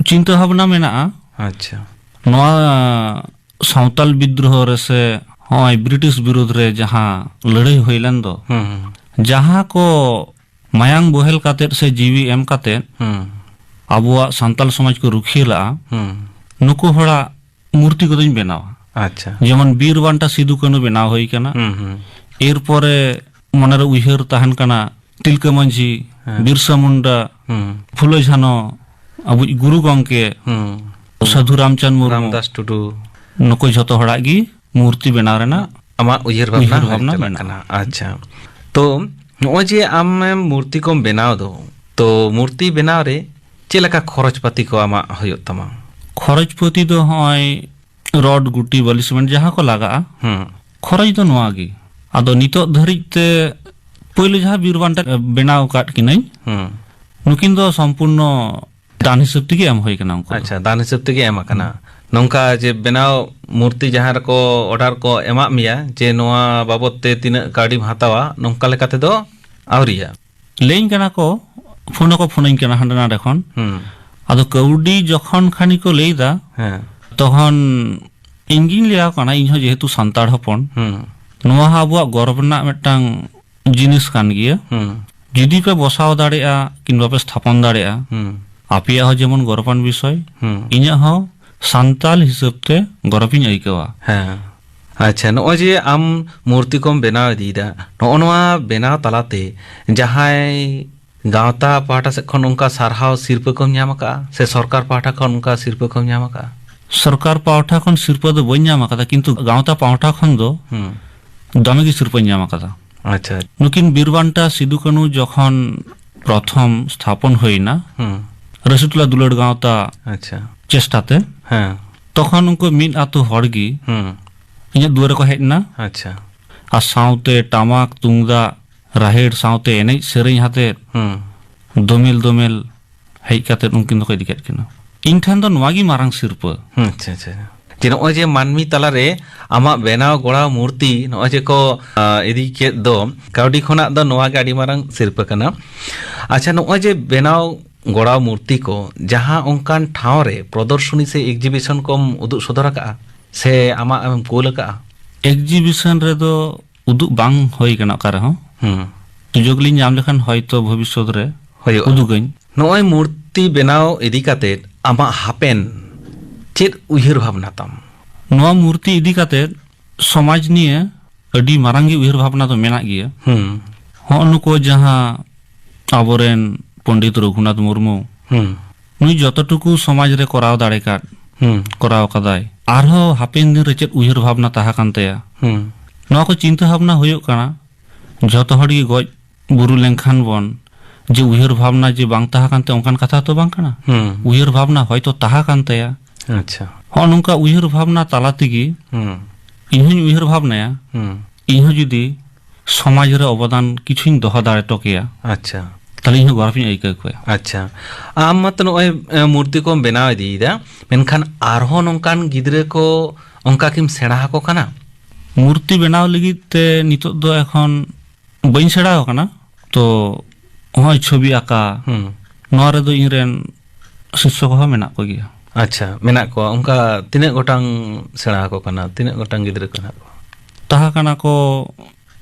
ᱪᱤᱱᱛᱟᱹ ᱵᱷᱟᱵᱽᱱᱟ ᱢᱮᱱᱟᱜᱼᱟ᱾ ᱟᱪᱪᱷᱟ᱾ ᱱᱚᱣᱟ ᱥᱟᱶᱛᱟᱞ ᱵᱤᱫᱽᱫᱨᱳᱦᱚ ᱨᱮ ᱥᱮ ᱦᱚᱸᱜᱼᱚᱭ ᱵᱨᱤᱴᱤᱥ ᱵᱤᱨᱩᱫᱽ ᱨᱮ ᱡᱟᱦᱟᱸ ᱞᱟᱹᱲᱦᱟᱹᱭ ᱦᱩᱭ ᱞᱮᱱ ᱫᱚ, ᱦᱩᱸ, ᱦᱩᱸ᱾ ᱡᱟᱦᱟᱸ ᱠᱚ ᱢᱟᱭᱟᱝ ᱵᱚᱦᱮᱞ ᱠᱟᱛᱮᱫ ᱥᱮ ᱡᱤᱣᱤ ᱮᱢ ᱠᱟᱛᱮᱫ ᱦᱩᱸ᱾ ᱟᱵᱚᱣᱟᱜ ᱥᱟᱱᱛᱟᱞ ᱥᱚᱢᱟᱡᱽ ᱠᱚ ᱨᱩᱠᱷᱤᱭᱟᱹ ᱞᱟᱜᱼᱟ, ᱦᱩᱸ᱾ ᱱᱩᱠᱩ ᱦᱚᱲᱟᱜ ᱢᱩᱨᱛᱤ ᱠᱚᱫᱚᱧ ᱵᱮᱱᱟᱣᱟ᱾ ᱟᱪᱪᱷᱟ᱾ ᱡᱮᱢᱚᱱ ᱵᱤᱨ ᱵᱟᱱᱴᱟ ᱥᱤᱫᱩ ᱠᱟᱹᱱᱩ ᱵᱮᱱᱟᱣ ᱦᱩᱭ ᱠᱟᱱᱟ᱾ ᱦᱩᱸ, ᱦᱩᱸ᱾ ᱮᱨᱯᱚᱨᱮ ᱢᱚᱱᱮᱨᱮ ᱩᱭᱦᱟᱹᱨ ᱛᱟᱦᱮᱱ ᱠᱟᱱᱟ ᱛᱤᱞᱠᱟᱹ ᱢᱟᱹᱡᱷᱤ, ᱦᱮᱸ᱾ ᱵᱤᱨᱥᱟ ᱢᱩᱱᱰᱟ, ᱦᱩᱸ᱾ ᱯᱷᱩᱞᱳ ᱡᱷᱟᱱᱚ, ᱟᱵᱚᱭᱤᱡ ᱜᱩᱨᱩ ᱜᱚᱢᱠᱮ, ᱦᱩᱸ᱾ ᱥᱟᱹᱫᱷᱩ ᱨᱟᱢᱪᱟᱸᱫᱽ ᱢᱩᱨᱢᱩ, ᱨᱟᱢᱫᱟᱥ ᱴᱩᱰᱩ᱾ ᱱᱩᱠᱩ ᱡᱷᱚᱛᱚ ᱦᱚᱲᱟᱜ ᱜᱮ ᱢᱩᱨᱛᱤ ᱵᱮᱱᱟᱣ ᱨᱮᱱᱟᱜ ᱟᱢᱟᱜ ᱩᱭᱦᱟᱹᱨ ᱵᱷᱟᱵᱽᱱᱟ ᱩᱭᱦᱟᱹᱨ ᱦᱚᱸ ᱵᱷᱟᱵᱽᱱᱟ ᱪᱟᱞᱟᱜ ᱢᱮᱱᱟᱜᱼᱟ᱾ ᱠᱟᱱᱟ᱾ ᱟᱪᱪᱷᱟ᱾ ᱛᱚ, ᱱᱚᱜᱼᱚᱭ ᱡᱮ ᱟᱢᱮᱢ ᱢᱩᱨᱛᱤ ᱠᱚᱢ ᱵᱮᱱᱟᱣ ᱫᱚ, ᱛᱚ, ᱢᱩᱨᱛᱤ ᱵᱮᱱᱟᱣ ᱨᱮ ᱪᱮᱫ ᱞᱮᱠᱟ ᱠᱷᱚᱨᱚᱪ ᱯᱟᱹᱛᱤ ᱠᱚ ᱟᱢᱟᱜ ᱦᱩᱭᱩᱜ ᱛᱟᱢᱟ? ᱠᱷᱚᱨᱚᱪ ᱯᱟᱹᱛᱤ ᱫᱚ ᱦᱚᱸᱜᱼᱚᱭ ᱨᱚᱰ, ᱜᱩᱴᱤ, ᱵᱟᱹᱞᱤ, ᱥᱤᱢᱮᱱᱴ ᱡᱟᱦᱟᱸ ᱠᱚ ᱞᱟᱜᱟᱜᱼᱟ, ᱦᱩᱸ᱾ ᱠᱷᱚᱨᱚᱪ ᱫᱚ ᱱᱚᱣᱟ ᱜᱮ᱾ ᱟᱫᱚ ᱱᱤᱛᱚᱜ ᱫᱷᱟᱹᱨᱤᱡ ᱛᱮ ᱯᱳᱭᱞᱳ ᱡᱟᱦᱟᱸ ᱵᱤᱨ ᱵᱟᱱᱴᱟ ᱵᱮᱱᱟᱣ ᱟᱠᱟᱫ ᱠᱤᱱᱟᱹᱧ, ᱦᱩᱸ᱾ ᱱᱩᱠᱤᱱ ᱫᱚ ᱥᱚᱢᱯᱩᱨᱱᱚ ᱫᱟᱱ ᱦᱤᱥᱟᱹᱵ ᱛᱮᱜᱮ ᱮᱢ ᱦᱩᱭ ᱠᱟᱱᱟ ᱩᱱᱠᱩ ᱫᱚ᱾ ᱟᱪᱪᱷᱟ, ᱫᱟᱱ ᱦᱤᱥᱟᱹᱵ ᱛᱮᱜᱮ ᱮᱢ ᱟᱠᱟᱱᱟ᱾ ᱱᱚᱝᱠᱟ ᱡᱮ ᱵᱮᱱᱟᱣ ᱢᱩᱨᱛᱤ ᱡᱟᱦᱟᱸ ᱨᱮᱠᱚ ᱚᱰᱟᱨ ᱠᱚ ᱮᱢᱟᱜ ᱢᱮᱭᱟ ᱡᱮ ᱱᱚᱣᱟ ᱵᱟᱵᱚᱫ ᱛᱮ ᱛᱤᱱᱟᱹᱜ ᱠᱟᱹᱣᱰᱤᱢ ᱦᱟᱛᱟᱣᱟ, ᱱᱚᱝᱠᱟ ᱞᱮᱠᱟ ᱛᱮᱫᱚ ᱟᱹᱣᱨᱤᱭᱟ? ᱞᱟᱹᱭᱟᱹᱧ ᱠᱟᱱᱟ ᱠᱚ, ᱯᱷᱳᱱ ᱦᱚᱸᱠᱚ ᱯᱷᱳᱱᱟᱹᱧ ᱠᱟᱱᱟ ᱦᱟᱸᱰᱮ ᱱᱟᱰᱮ ᱠᱷᱚᱱ᱾ ᱦᱩᱸ᱾ ᱟᱫᱚ ᱠᱟᱹᱣᱰᱤ ᱡᱚᱠᱷᱚᱱ ᱠᱷᱟᱱᱤ ᱠᱚ ᱞᱟᱹᱭ ᱮᱫᱟ, ᱦᱮᱸ᱾ ᱛᱚᱠᱷᱚᱱ ᱤᱧ ᱜᱤᱧ ᱞᱟᱹᱭ ᱟᱠᱚ ᱠᱟᱱᱟ, ᱤᱧ ᱦᱚᱸ ᱡᱮᱦᱮᱛᱩ ᱥᱟᱱᱛᱟᱲ ᱦᱚᱯᱚᱱ, ᱦᱩᱸ᱾ ᱱᱚᱣᱟ ᱦᱚᱸ ᱟᱵᱚᱣᱟᱜ ᱜᱚᱨᱚᱵᱽ ᱨᱮᱱᱟᱜ ᱢᱤᱫᱴᱟᱝ ᱡᱤᱱᱤᱥ ᱠᱟᱱ ᱜᱮᱭᱟ᱾ ᱦᱩᱸ᱾ ᱡᱩᱫᱤ ᱯᱮ ᱵᱚᱥᱟᱣ ᱫᱟᱲᱮᱭᱟᱜᱼᱟ ᱠᱤᱝᱵᱟ ᱯᱮ ᱛᱷᱟᱯᱚᱱ ᱫᱟᱲᱮᱭᱟᱜᱼᱟ, ᱦᱩᱸ᱾ ᱟᱯᱮᱭᱟᱜ ᱦᱚᱸ ᱡᱮᱢᱚᱱ ᱜᱚᱨᱚᱵᱟᱱ ᱵᱤᱥᱚᱭ, ᱦᱩᱸ᱾ ᱤᱧᱟᱹᱜ ᱦᱚᱸ ᱥᱟᱱᱛᱟᱞ ᱦᱤᱥᱟᱹᱵ ᱛᱮ ᱜᱚᱨᱚᱵᱤᱧ ᱟᱹᱭᱠᱟᱹᱣᱟ᱾ ᱦᱮᱸ᱾ ᱟᱪᱪᱷᱟ, ᱱᱚᱜᱼᱚᱭ ᱡᱮ ᱟᱢ ᱢᱩᱨᱛᱤ ᱠᱚᱢ ᱵᱮᱱᱟᱣ ᱤᱫᱤᱭᱮᱫᱟ, ᱱᱚᱜᱼᱚ ᱱᱚᱣᱟ ᱵᱮᱱᱟᱣ ᱛᱟᱞᱟᱛᱮ ᱡᱟᱦᱟᱸᱭ ᱜᱟᱶᱛᱟ ᱯᱟᱦᱴᱟ ᱥᱮᱫ ᱠᱷᱚᱱ ᱚᱱᱠᱟ ᱥᱟᱨᱦᱟᱣ ᱥᱤᱨᱯᱟᱹ ᱠᱚᱢ ᱧᱟᱢ ᱟᱠᱟᱫᱼᱟ ᱥᱮ ᱥᱚᱨᱠᱟᱨ ᱯᱟᱦᱴᱟ ᱠᱷᱚᱱ ᱚᱱᱠᱟ ᱥᱤᱨᱯᱟᱹ ᱠᱚᱢ ᱧᱟᱢ ᱟᱠᱟᱫᱼᱟ? ᱥᱚᱨᱠᱟᱨ ᱯᱟᱦᱴᱟ ᱠᱷᱚᱱ ᱥᱤᱨᱯᱟᱹ ᱫᱚ ᱵᱟᱹᱧ ᱧᱟᱢ ᱟᱠᱟᱫᱟ, ᱠᱤᱱᱛᱩ ᱜᱟᱶᱛᱟ ᱯᱟᱦᱴᱟ ᱠᱷᱚᱱ ᱫᱚ ᱦᱩᱸ᱾ ᱫᱚᱢᱮ ᱜᱮ ᱥᱤᱨᱯᱟᱹᱧ ᱧᱟᱢ ᱟᱠᱟᱫᱟ᱾ ᱟᱪᱪᱷᱟ᱾ ᱱᱩᱠᱤᱱ ᱵᱤᱨ ᱵᱟᱱᱴᱟ ᱥᱤᱫᱩ ᱠᱟᱹᱱᱩ ᱡᱚᱠᱷᱚᱱ ᱯᱨᱚᱛᱷᱚᱢ ᱥᱛᱷᱟᱯᱚᱱ ᱦᱩᱭᱱᱟ, ᱦᱩᱸ᱾ ᱨᱟᱹᱥᱤᱴᱚᱞᱟ ᱫᱩᱞᱟᱹᱲ ᱜᱟᱶᱛᱟ ᱟᱪᱪᱷᱟ᱾ ᱪᱮᱥᱴᱟ ᱛᱮ, ᱦᱮᱸ᱾ ᱛᱚᱠᱷᱚᱱ ᱩᱱᱠᱩ ᱢᱤᱫ ᱟᱹᱛᱩ ᱦᱚᱲ ᱜᱮ ᱦᱩᱸ᱾ ᱤᱧᱟᱹᱜ ᱫᱩᱣᱟᱹᱨ ᱨᱮᱠᱚ ᱦᱮᱡ ᱮᱱᱟ᱾ ᱟᱪᱪᱷᱟ᱾ ᱟᱨ ᱥᱟᱶᱛᱮ ᱴᱟᱢᱟᱠ, ᱛᱩᱢᱫᱟᱜ, ᱨᱟᱦᱮᱲ ᱥᱟᱶᱛᱮ ᱮᱱᱮᱡ ᱥᱮᱨᱮᱧ ᱦᱟᱛᱮᱫ ᱦᱩᱸ᱾ ᱫᱚᱢᱮᱞ ᱫᱚᱢᱮᱞ ᱦᱮᱡ ᱠᱟᱛᱮᱫ ᱩᱱᱠᱤᱱ ᱫᱚᱠᱚ ᱤᱫᱤ ᱠᱮᱫ ᱠᱤᱱᱟ᱾ ᱤᱧ ᱴᱷᱮᱱ ᱫᱚ ᱱᱚᱣᱟ ᱜᱮ ᱢᱟᱨᱟᱝ ᱥᱤᱨᱯᱟᱹ᱾ ᱦᱩᱸ, ᱟᱪᱪᱷᱟ, ᱟᱪᱪᱷᱟ᱾ ᱡᱮ ᱱᱚᱜᱼᱚᱭ ᱡᱮ ᱢᱟᱹᱱᱢᱤ ᱛᱟᱞᱟᱨᱮ ᱟᱢᱟᱜ ᱵᱮᱱᱟᱣ ᱜᱚᱲᱟᱣ ᱢᱩᱨᱛᱤ ᱱᱚᱜᱼᱚᱭ ᱡᱮ ᱠᱚ, ᱟ, ᱤᱫᱤ ᱠᱮᱫ ᱫᱚ, ᱠᱟᱹᱣᱰᱤ ᱠᱷᱚᱱᱟᱜ ᱫᱚ ᱱᱚᱣᱟ ᱜᱮ ᱟᱹᱰᱤ ᱢᱟᱨᱟᱝ ᱥᱤᱨᱯᱟᱹ ᱠᱟᱱᱟ᱾ ᱟᱪᱪᱷᱟ, ᱱᱚᱜᱼᱚᱭ ᱡᱮ ᱵᱮᱱᱟᱣ ᱜᱚᱲᱟᱣ ᱢᱩᱨᱛᱤ ᱠᱚ ᱡᱟᱦᱟᱸ ᱚᱱᱠᱟᱱ ᱴᱷᱟᱶ ᱨᱮ ᱯᱨᱚᱫᱚᱨᱥᱚᱱᱤ ᱥᱮ exhibition ᱠᱚᱢ ᱩᱫᱩᱜ ᱥᱚᱫᱚᱨ ᱟᱠᱟᱫᱼᱟ ᱥᱮ ᱟᱢᱟᱜ ᱮᱢ ᱠᱳᱞ ᱟᱠᱟᱫᱼᱟ? Exhibition ᱨᱮᱫᱚ ᱩᱫᱩᱜ ᱵᱟᱝ ᱦᱩᱭ ᱠᱟᱱᱟ ᱚᱠᱟ ᱨᱮᱦᱚᱸ᱾ ᱦᱩᱸ᱾ ᱥᱩᱡᱳᱜᱽ ᱞᱤᱧ ᱧᱟᱢ ᱞᱮᱠᱷᱟᱱ ᱦᱚᱭᱛᱚ ᱵᱷᱚᱵᱤᱥᱥᱚᱛ ᱨᱮ ᱦᱩᱭᱩᱜᱼᱟ᱾ ᱩᱫᱩᱜᱟᱹᱧ᱾ ᱱᱚᱜᱼᱚᱭ ᱢᱩᱨᱛᱤ ᱵᱮᱱᱟᱣ ᱤᱫᱤ ᱠᱟᱛᱮ ᱟᱢᱟᱜ ᱦᱟᱯᱮᱱ ᱪᱮᱫ ᱩᱭᱦᱟᱹᱨ ᱵᱷᱟᱵᱽᱱᱟ ᱛᱟᱢ? ᱱᱚᱣᱟ ᱢᱩᱨᱛᱤ ᱤᱫᱤ ᱠᱟᱛᱮ ᱥᱚᱢᱟᱡᱽ ᱱᱤᱭᱮ ᱟᱹᱰᱤ ᱢᱟᱨᱟᱝ ᱜᱮ ᱩᱭᱦᱟᱹᱨ ᱵᱷᱟᱵᱽᱱᱟ ᱫᱚ ᱢᱮᱱᱟᱜ ᱜᱮᱭᱟ᱾ ᱦᱩᱸ᱾ ᱦᱚᱸᱜᱼᱚ ᱱᱩᱠᱩ ᱡᱟᱦᱟᱸ ᱟᱵᱚᱨᱮᱱ ᱯᱚᱱᱰᱤᱛ ᱨᱚᱜᱷᱩᱱᱟᱛᱷ ᱢᱩᱨᱢᱩ, ᱦᱩᱸ᱾ ᱱᱩᱭ ᱡᱚᱛᱚᱴᱩᱠᱩ ᱥᱚᱢᱟᱡᱽ ᱨᱮ ᱠᱚᱨᱟᱣ ᱫᱟᱲᱮ ᱠᱟᱫ, ᱦᱩᱸ᱾ ᱠᱚᱨᱟᱣ ᱠᱟᱫᱟᱭ, ᱟᱨᱦᱚᱸ ᱦᱟᱯᱮᱱ ᱫᱤᱱ ᱨᱮ ᱪᱮᱫ ᱩᱭᱦᱟᱹᱨ ᱵᱷᱟᱵᱽᱱᱟ ᱛᱟᱦᱮᱸ ᱠᱟᱱ ᱛᱟᱭᱟ? ᱦᱩᱸ᱾ ᱱᱚᱣᱟ ᱠᱚ ᱪᱤᱱᱛᱟᱹ ᱵᱷᱟᱵᱽᱱᱟ ᱦᱩᱭᱩᱜ ᱠᱟᱱᱟ, ᱡᱚᱛᱚ ᱦᱚᱲ ᱜᱮ ᱜᱚᱡ ᱵᱩᱨᱩ ᱞᱮᱱᱠᱷᱟᱱ ᱵᱚᱱ, ᱡᱮ ᱩᱭᱦᱟᱹᱨ ᱵᱷᱟᱵᱽᱱᱟ ᱡᱮ ᱵᱟᱝ ᱛᱟᱦᱮᱸ ᱠᱟᱱ ᱛᱟᱭᱟ, ᱚᱱᱠᱟᱱ ᱠᱟᱛᱷᱟ ᱛᱚ ᱵᱟᱝ ᱠᱟᱱᱟ᱾ ᱦᱩᱸ᱾ ᱩᱭᱦᱟᱹᱨ ᱵᱷᱟᱵᱽᱱᱟ ᱦᱚᱭᱛᱚ ᱛᱟᱦᱮᱸ ᱠᱟᱱ ᱛᱟᱭᱟ᱾ ᱟᱪᱪᱷᱟ᱾ ᱦᱚᱸᱜᱼᱚ ᱱᱚᱝᱠᱟ ᱩᱭᱦᱟᱹᱨ ᱵᱷᱟᱵᱽᱱᱟ ᱛᱟᱞᱟ ᱛᱮᱜᱮ ᱦᱩᱸ᱾ ᱤᱧ ᱦᱚᱧ ᱩᱭᱦᱟᱹᱨ ᱵᱷᱟᱵᱽᱱᱟᱭᱟ, ᱦᱩᱸ᱾ ᱤᱧ ᱦᱚᱸ ᱡᱩᱫᱤ ᱥᱚᱢᱟᱡᱽ ᱨᱮ ᱚᱵᱚᱫᱟᱱ ᱠᱤᱪᱷᱩᱧ ᱫᱚᱦᱚ ᱫᱟᱲᱮ ᱦᱚᱴᱚ ᱠᱮᱭᱟ, ᱟᱪᱪᱷᱟ᱾ ᱛᱟᱦᱞᱮ ᱤᱧ ᱦᱚᱸ ᱜᱚᱨᱚᱵᱽ ᱤᱧ ᱟᱹᱭᱠᱟᱹᱣ ᱠᱮᱭᱟ᱾ ᱟᱪᱪᱷᱟ᱾ ᱟᱢ ᱢᱟᱛᱚ ᱱᱚᱜᱼᱚᱭ, ᱮ, ᱢᱩᱨᱛᱤ ᱠᱚᱢ ᱵᱮᱱᱟᱣ ᱤᱫᱤᱭᱮᱫᱟ, ᱢᱮᱱᱠᱷᱟᱱ ᱟᱨᱦᱚᱸ ᱱᱚᱝᱠᱟᱱ ᱜᱤᱫᱽᱨᱟᱹ ᱠᱚ ᱚᱱᱠᱟ ᱠᱤᱢ ᱥᱮᱬᱟ ᱟᱠᱚ ᱠᱟᱱᱟ? ᱢᱩᱨᱛᱤ ᱵᱮᱱᱟᱣ ᱞᱟᱹᱜᱤᱫ ᱛᱮ ᱱᱤᱛᱚᱜ ᱫᱚ ᱮᱠᱷᱚᱱ ᱵᱟᱹᱧ ᱥᱮᱬᱟ ᱟᱠᱟᱱᱟ, ᱛᱚ ᱱᱚᱜᱼᱚᱭ ᱪᱷᱚᱵᱤ ᱟᱸᱠᱟ, ᱦᱩᱸ᱾ ᱱᱚᱣᱟ ᱨᱮᱫᱚ ᱤᱧ ᱨᱮᱱ ᱥᱤᱥᱥᱚ ᱠᱚᱦᱚᱸ ᱢᱮᱱᱟᱜ ᱠᱚᱜᱮᱭᱟ᱾ ᱟᱪᱪᱷᱟ, ᱢᱮᱱᱟᱜ ᱠᱚᱣᱟ᱾ ᱚᱱᱠᱟ ᱛᱤᱱᱟᱹᱜ ᱜᱚᱴᱟᱝ ᱥᱮᱬᱟ ᱟᱠᱚ ᱠᱟᱱᱟ? ᱛᱤᱱᱟᱹᱜ ᱜᱚᱴᱟᱝ ᱜᱤᱫᱽᱨᱟᱹ ᱠᱚ ᱢᱮᱱᱟᱜ ᱠᱚᱣᱟ? ᱛᱟᱦᱮᱸ ᱠᱟᱱᱟ ᱠᱚ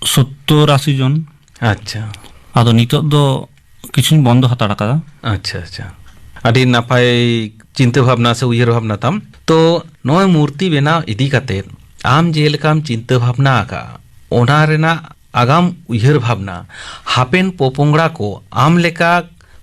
ᱥᱚᱛᱛᱚᱨ ᱟᱥᱤ ᱡᱚᱱ᱾ ᱟᱪᱪᱷᱟ᱾ ᱟᱫᱚ ᱱᱤᱛᱚᱜ ᱫᱚ ᱠᱤᱪᱷᱩᱧ ᱵᱚᱱᱫᱚ ᱦᱟᱛᱟᱲ ᱟᱠᱟᱫᱟ᱾ ᱟᱪᱪᱷᱟ, ᱟᱪᱪᱷᱟ᱾ ᱟᱹᱰᱤ ᱱᱟᱯᱟᱭ ᱪᱤᱱᱛᱟᱹ ᱵᱷᱟᱵᱽᱱᱟ ᱥᱮ ᱩᱭᱦᱟᱹᱨ ᱵᱷᱟᱵᱽᱱᱟ ᱛᱟᱢ᱾ ᱛᱚ, ᱱᱚᱜᱼᱚᱭ ᱢᱩᱨᱛᱤ ᱵᱮᱱᱟᱣ ᱤᱫᱤ ᱠᱟᱛᱮ ᱟᱢ ᱡᱮ ᱞᱮᱠᱟᱢ ᱪᱤᱱᱛᱟᱹ ᱵᱷᱟᱵᱽᱱᱟ ᱟᱠᱟᱫᱼᱟ, ᱚᱱᱟ ᱨᱮᱱᱟᱜ ᱟᱜᱟᱢ ᱩᱭᱦᱟᱹᱨ ᱵᱷᱟᱵᱽᱱᱟ, ᱦᱟᱯᱮᱱ ᱯᱚᱯᱚᱝᱲᱟ ᱠᱚ ᱟᱢ ᱞᱮᱠᱟ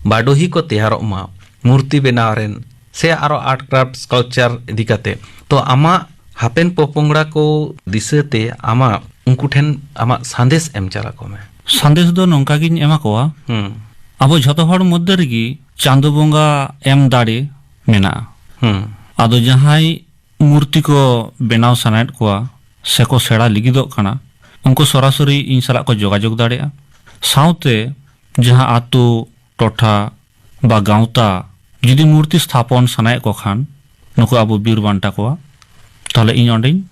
ᱵᱟᱰᱚᱦᱤ ᱠᱚ ᱛᱮᱭᱟᱨᱚᱜ ᱢᱟ ᱢᱩᱨᱛᱤ ᱵᱮᱱᱟᱣ ᱨᱮᱱ ᱥᱮ ᱟᱨᱚ art craft sculpture ᱤᱫᱤ ᱠᱟᱛᱮ᱾ ᱛᱚ, ᱟᱢᱟᱜ ᱦᱟᱯᱮᱱ ᱯᱚᱯᱚᱝᱲᱟ ᱠᱚ ᱫᱤᱥᱟᱹᱛᱮ ᱟᱢᱟᱜ, ᱩᱱᱠᱩ ᱴᱷᱮᱱ ᱟᱢᱟᱜ ᱥᱟᱸᱫᱮᱥ ᱮᱢ ᱪᱟᱞ ᱟᱠᱚ ᱢᱮ᱾ ᱥᱟᱸᱫᱮᱥ ᱫᱚ ᱱᱚᱝᱠᱟ ᱜᱤᱧ ᱮᱢᱟ ᱠᱚᱣᱟ, ᱦᱩᱸ᱾ ᱟᱵᱚ ᱡᱷᱚᱛᱚ ᱦᱚᱲ ᱢᱚᱫᱽᱫᱷᱮ ᱨᱮᱜᱮ ᱪᱟᱸᱫᱚ ᱵᱚᱸᱜᱟ ᱮᱢ ᱫᱟᱲᱮ ᱢᱮᱱᱟᱜᱼᱟ᱾ ᱦᱩᱸ᱾ ᱟᱫᱚ ᱡᱟᱦᱟᱸᱭ ᱢᱩᱨᱛᱤ ᱠᱚ ᱵᱮᱱᱟᱣ ᱥᱟᱱᱟᱭᱮᱫ ᱠᱚᱣᱟ ᱥᱮᱠᱚ ᱥᱮᱬᱟ ᱞᱟᱹᱜᱤᱫᱚᱜ ᱠᱟᱱᱟ, ᱩᱱᱠᱩ ᱥᱚᱨᱟᱥᱚᱨᱤ ᱤᱧ ᱥᱟᱞᱟᱜ ᱠᱚ ᱡᱳᱜᱟᱡᱳᱜᱽ ᱫᱟᱲᱮᱭᱟᱜᱼᱟ᱾ ᱥᱟᱶᱛᱮ ᱡᱟᱦᱟᱸ ᱟᱛᱳ, ᱴᱚᱴᱷᱟ ᱵᱟ ᱜᱟᱶᱛᱟ ᱡᱩᱫᱤ ᱢᱩᱨᱛᱤ ᱥᱛᱷᱟᱯᱚᱱ ᱥᱟᱱᱟᱭᱮᱫ ᱠᱚ ᱠᱷᱟᱱ, ᱱᱩᱠᱩ ᱟᱵᱚ ᱵᱤᱨ ᱵᱟᱱᱴᱟ ᱠᱚᱣᱟ, ᱛᱟᱦᱞᱮ ᱤᱧ ᱚᱸᱰᱮᱧ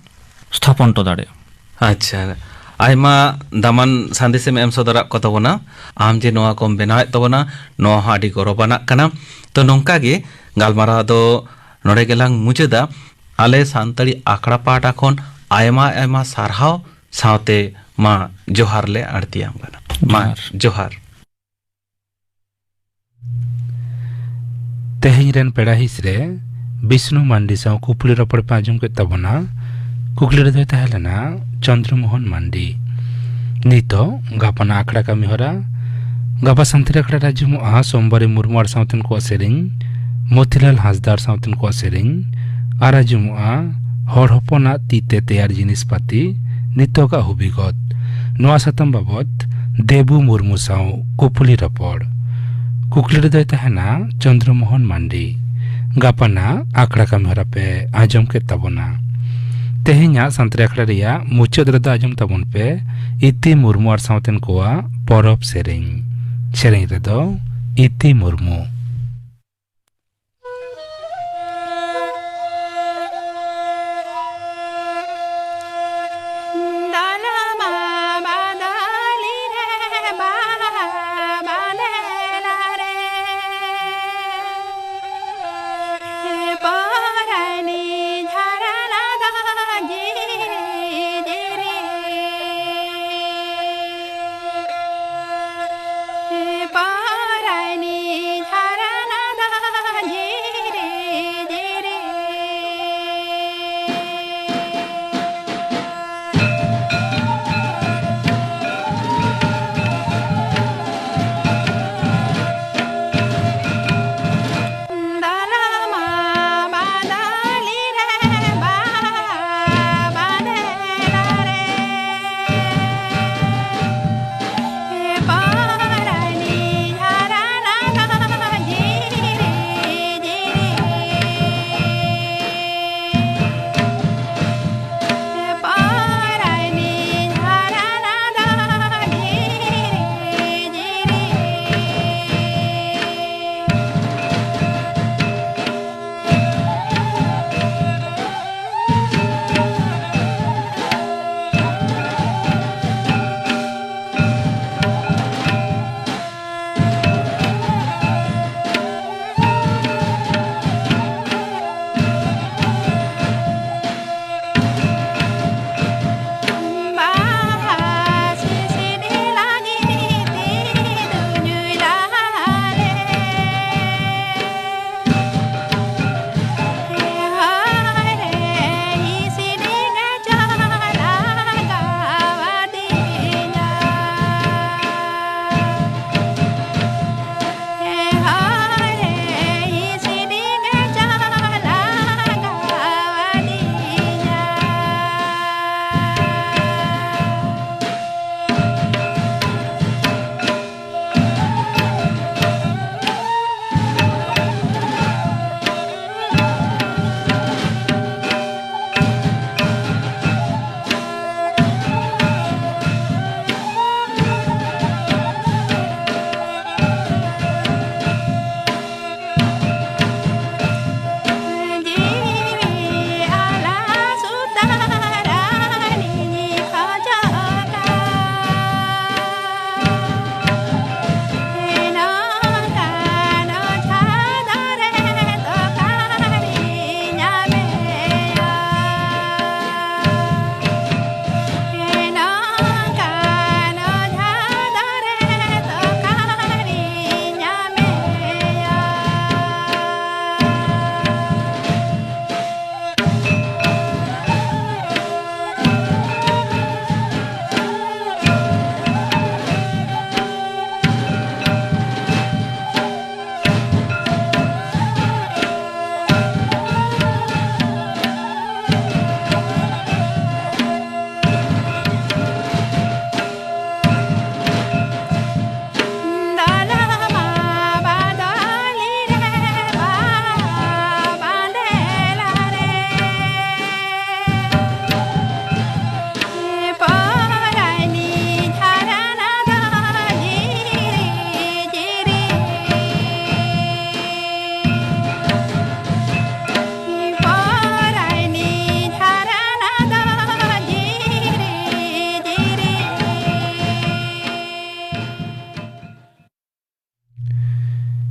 ᱥᱛᱷᱟᱯᱚᱱ ᱦᱚᱴᱚ ᱫᱟᱲᱮᱭᱟᱜᱼᱟ᱾ ᱟᱪᱪᱷᱟ, ᱟᱭᱢᱟ ᱫᱟᱢᱟᱱ ᱥᱟᱸᱫᱮᱥᱮᱢ ᱮᱢ ᱥᱚᱫᱚᱨᱟᱜ ᱠᱚ ᱛᱟᱵᱚᱱᱟ᱾ ᱟᱢ ᱡᱮ ᱱᱚᱣᱟ ᱠᱚᱢ ᱵᱮᱱᱟᱣᱮᱫ ᱛᱟᱵᱚᱱᱟ, ᱱᱚᱣᱟ ᱦᱚᱸ ᱟᱹᱰᱤ ᱜᱚᱨᱚᱵᱟᱱᱟᱜ ᱠᱟᱱᱟ᱾ ᱛᱚ, ᱱᱚᱝᱠᱟ ᱜᱮ ᱜᱟᱞᱢᱟᱨᱟᱣ ᱫᱚ ᱱᱚᱰᱮ ᱜᱮᱞᱟᱝ ᱢᱩᱪᱟᱹᱫᱟ᱾ ᱟᱞᱮ ᱥᱟᱱᱛᱟᱲᱤ ᱟᱠᱷᱲᱟ ᱯᱟᱦᱴᱟ ᱠᱷᱚᱱ ᱟᱭᱢᱟ ᱟᱭᱢᱟ ᱥᱟᱨᱦᱟᱣ, ᱥᱟᱶᱛᱮ ᱢᱟ ᱡᱚᱦᱟᱨ ᱞᱮ ᱟᱬᱛᱤᱭᱟᱢ ᱠᱟᱱᱟ᱾ ᱢᱟ ᱡᱚᱦᱟᱨ᱾ ᱡᱚᱦᱟᱨ᱾ ᱛᱮᱦᱮᱧ ᱨᱮᱱ ᱯᱮᱲᱟ ᱦᱤᱸᱥ ᱨᱮ ᱵᱤᱥᱱᱩ ᱢᱟᱱᱰᱤ ᱥᱟᱶ ᱠᱩᱠᱞᱤ ᱨᱚᱯᱚᱲ ᱯᱮ ᱟᱸᱡᱚᱢ ᱠᱮᱫ ᱛᱟᱵᱚᱱᱟ᱾ ᱠᱩᱠᱞᱤ ᱨᱮᱫᱚᱭ ᱛᱟᱦᱮᱸ ᱞᱮᱱᱟ ᱪᱚᱱᱫᱨᱚ ᱢᱳᱦᱚᱱ ᱢᱟᱱᱰᱤ᱾ ᱱᱤᱛᱚᱜ ᱜᱟᱯᱟᱱᱟᱜ ᱟᱠᱷᱲᱟ ᱠᱟᱹᱢᱤ ᱦᱚᱨᱟ᱾ ᱜᱟᱯᱟ ᱥᱟᱱᱛᱟᱲᱤ ᱟᱠᱷᱲᱟ ᱨᱮ ᱟᱸᱡᱚᱢᱚᱜᱼᱟ ᱥᱳᱢᱵᱟᱨᱤ ᱢᱩᱨᱢᱩ ᱟᱨ ᱥᱟᱶᱛᱮᱱ ᱠᱚᱣᱟᱜ ᱥᱮᱨᱮᱧ, ᱢᱚᱛᱤᱞᱟᱞ ᱦᱟᱸᱥᱫᱟ ᱟᱨ ᱥᱟᱶᱛᱮᱱ ᱠᱚᱣᱟᱜ ᱥᱮᱨᱮᱧ, ᱟᱨ ᱟᱸᱡᱚᱢᱚᱜᱼᱟ ᱦᱚᱲ ᱦᱚᱯᱚᱱᱟᱜ ᱛᱤ ᱛᱮ ᱛᱮᱭᱟᱨ ᱡᱤᱱᱤᱥ ᱯᱟᱹᱛᱤ, ᱱᱤᱛᱚᱜᱟᱜ ᱦᱩᱵᱤᱜᱚᱛ᱾ ᱱᱚᱣᱟ ᱥᱟᱛᱟᱢ ᱵᱟᱵᱚᱛ ᱫᱮᱵᱩ ᱢᱩᱨᱢᱩ ᱥᱟᱶ ᱠᱩᱯᱩᱞᱤ ᱨᱚᱯᱚᱲ᱾ ᱠᱩᱠᱞᱤ ᱨᱮᱫᱚᱭ ᱛᱟᱦᱮᱱᱟ ᱪᱚᱱᱫᱨᱚ ᱢᱳᱦᱚᱱ ᱢᱟᱱᱰᱤ᱾ ᱜᱟᱯᱟᱱᱟᱜ ᱟᱠᱷᱲᱟ ᱠᱟᱹᱢᱤᱦᱚᱨᱟ ᱯᱮ ᱟᱸᱡᱚᱢ ᱠᱮᱫ ᱛᱟᱵᱚᱱᱟ᱾ ᱛᱮᱦᱮᱧᱟᱜ ᱥᱟᱱᱛᱟᱲᱤ ᱟᱠᱷᱲᱟ ᱨᱮᱭᱟᱜ ᱢᱩᱪᱟᱹᱫ ᱨᱮᱫᱚ ᱟᱸᱡᱚᱢ ᱛᱟᱵᱚᱱ ᱯᱮ ᱤᱛᱤ ᱢᱩᱨᱢᱩ ᱟᱨ ᱥᱟᱶᱛᱮᱱ ᱠᱚᱣᱟᱜ ᱯᱚᱨᱚᱵᱽ ᱥᱮᱨᱮᱧ᱾ ᱥᱮᱨᱮᱧ ᱨᱮᱫᱚ ᱤᱛᱤ ᱢᱩᱨᱢᱩ᱾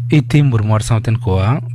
ᱤᱛᱤ ᱢᱩᱨᱢᱩ ᱟᱨ ᱥᱟᱶᱛᱮᱱ ᱠᱚᱣᱟᱜ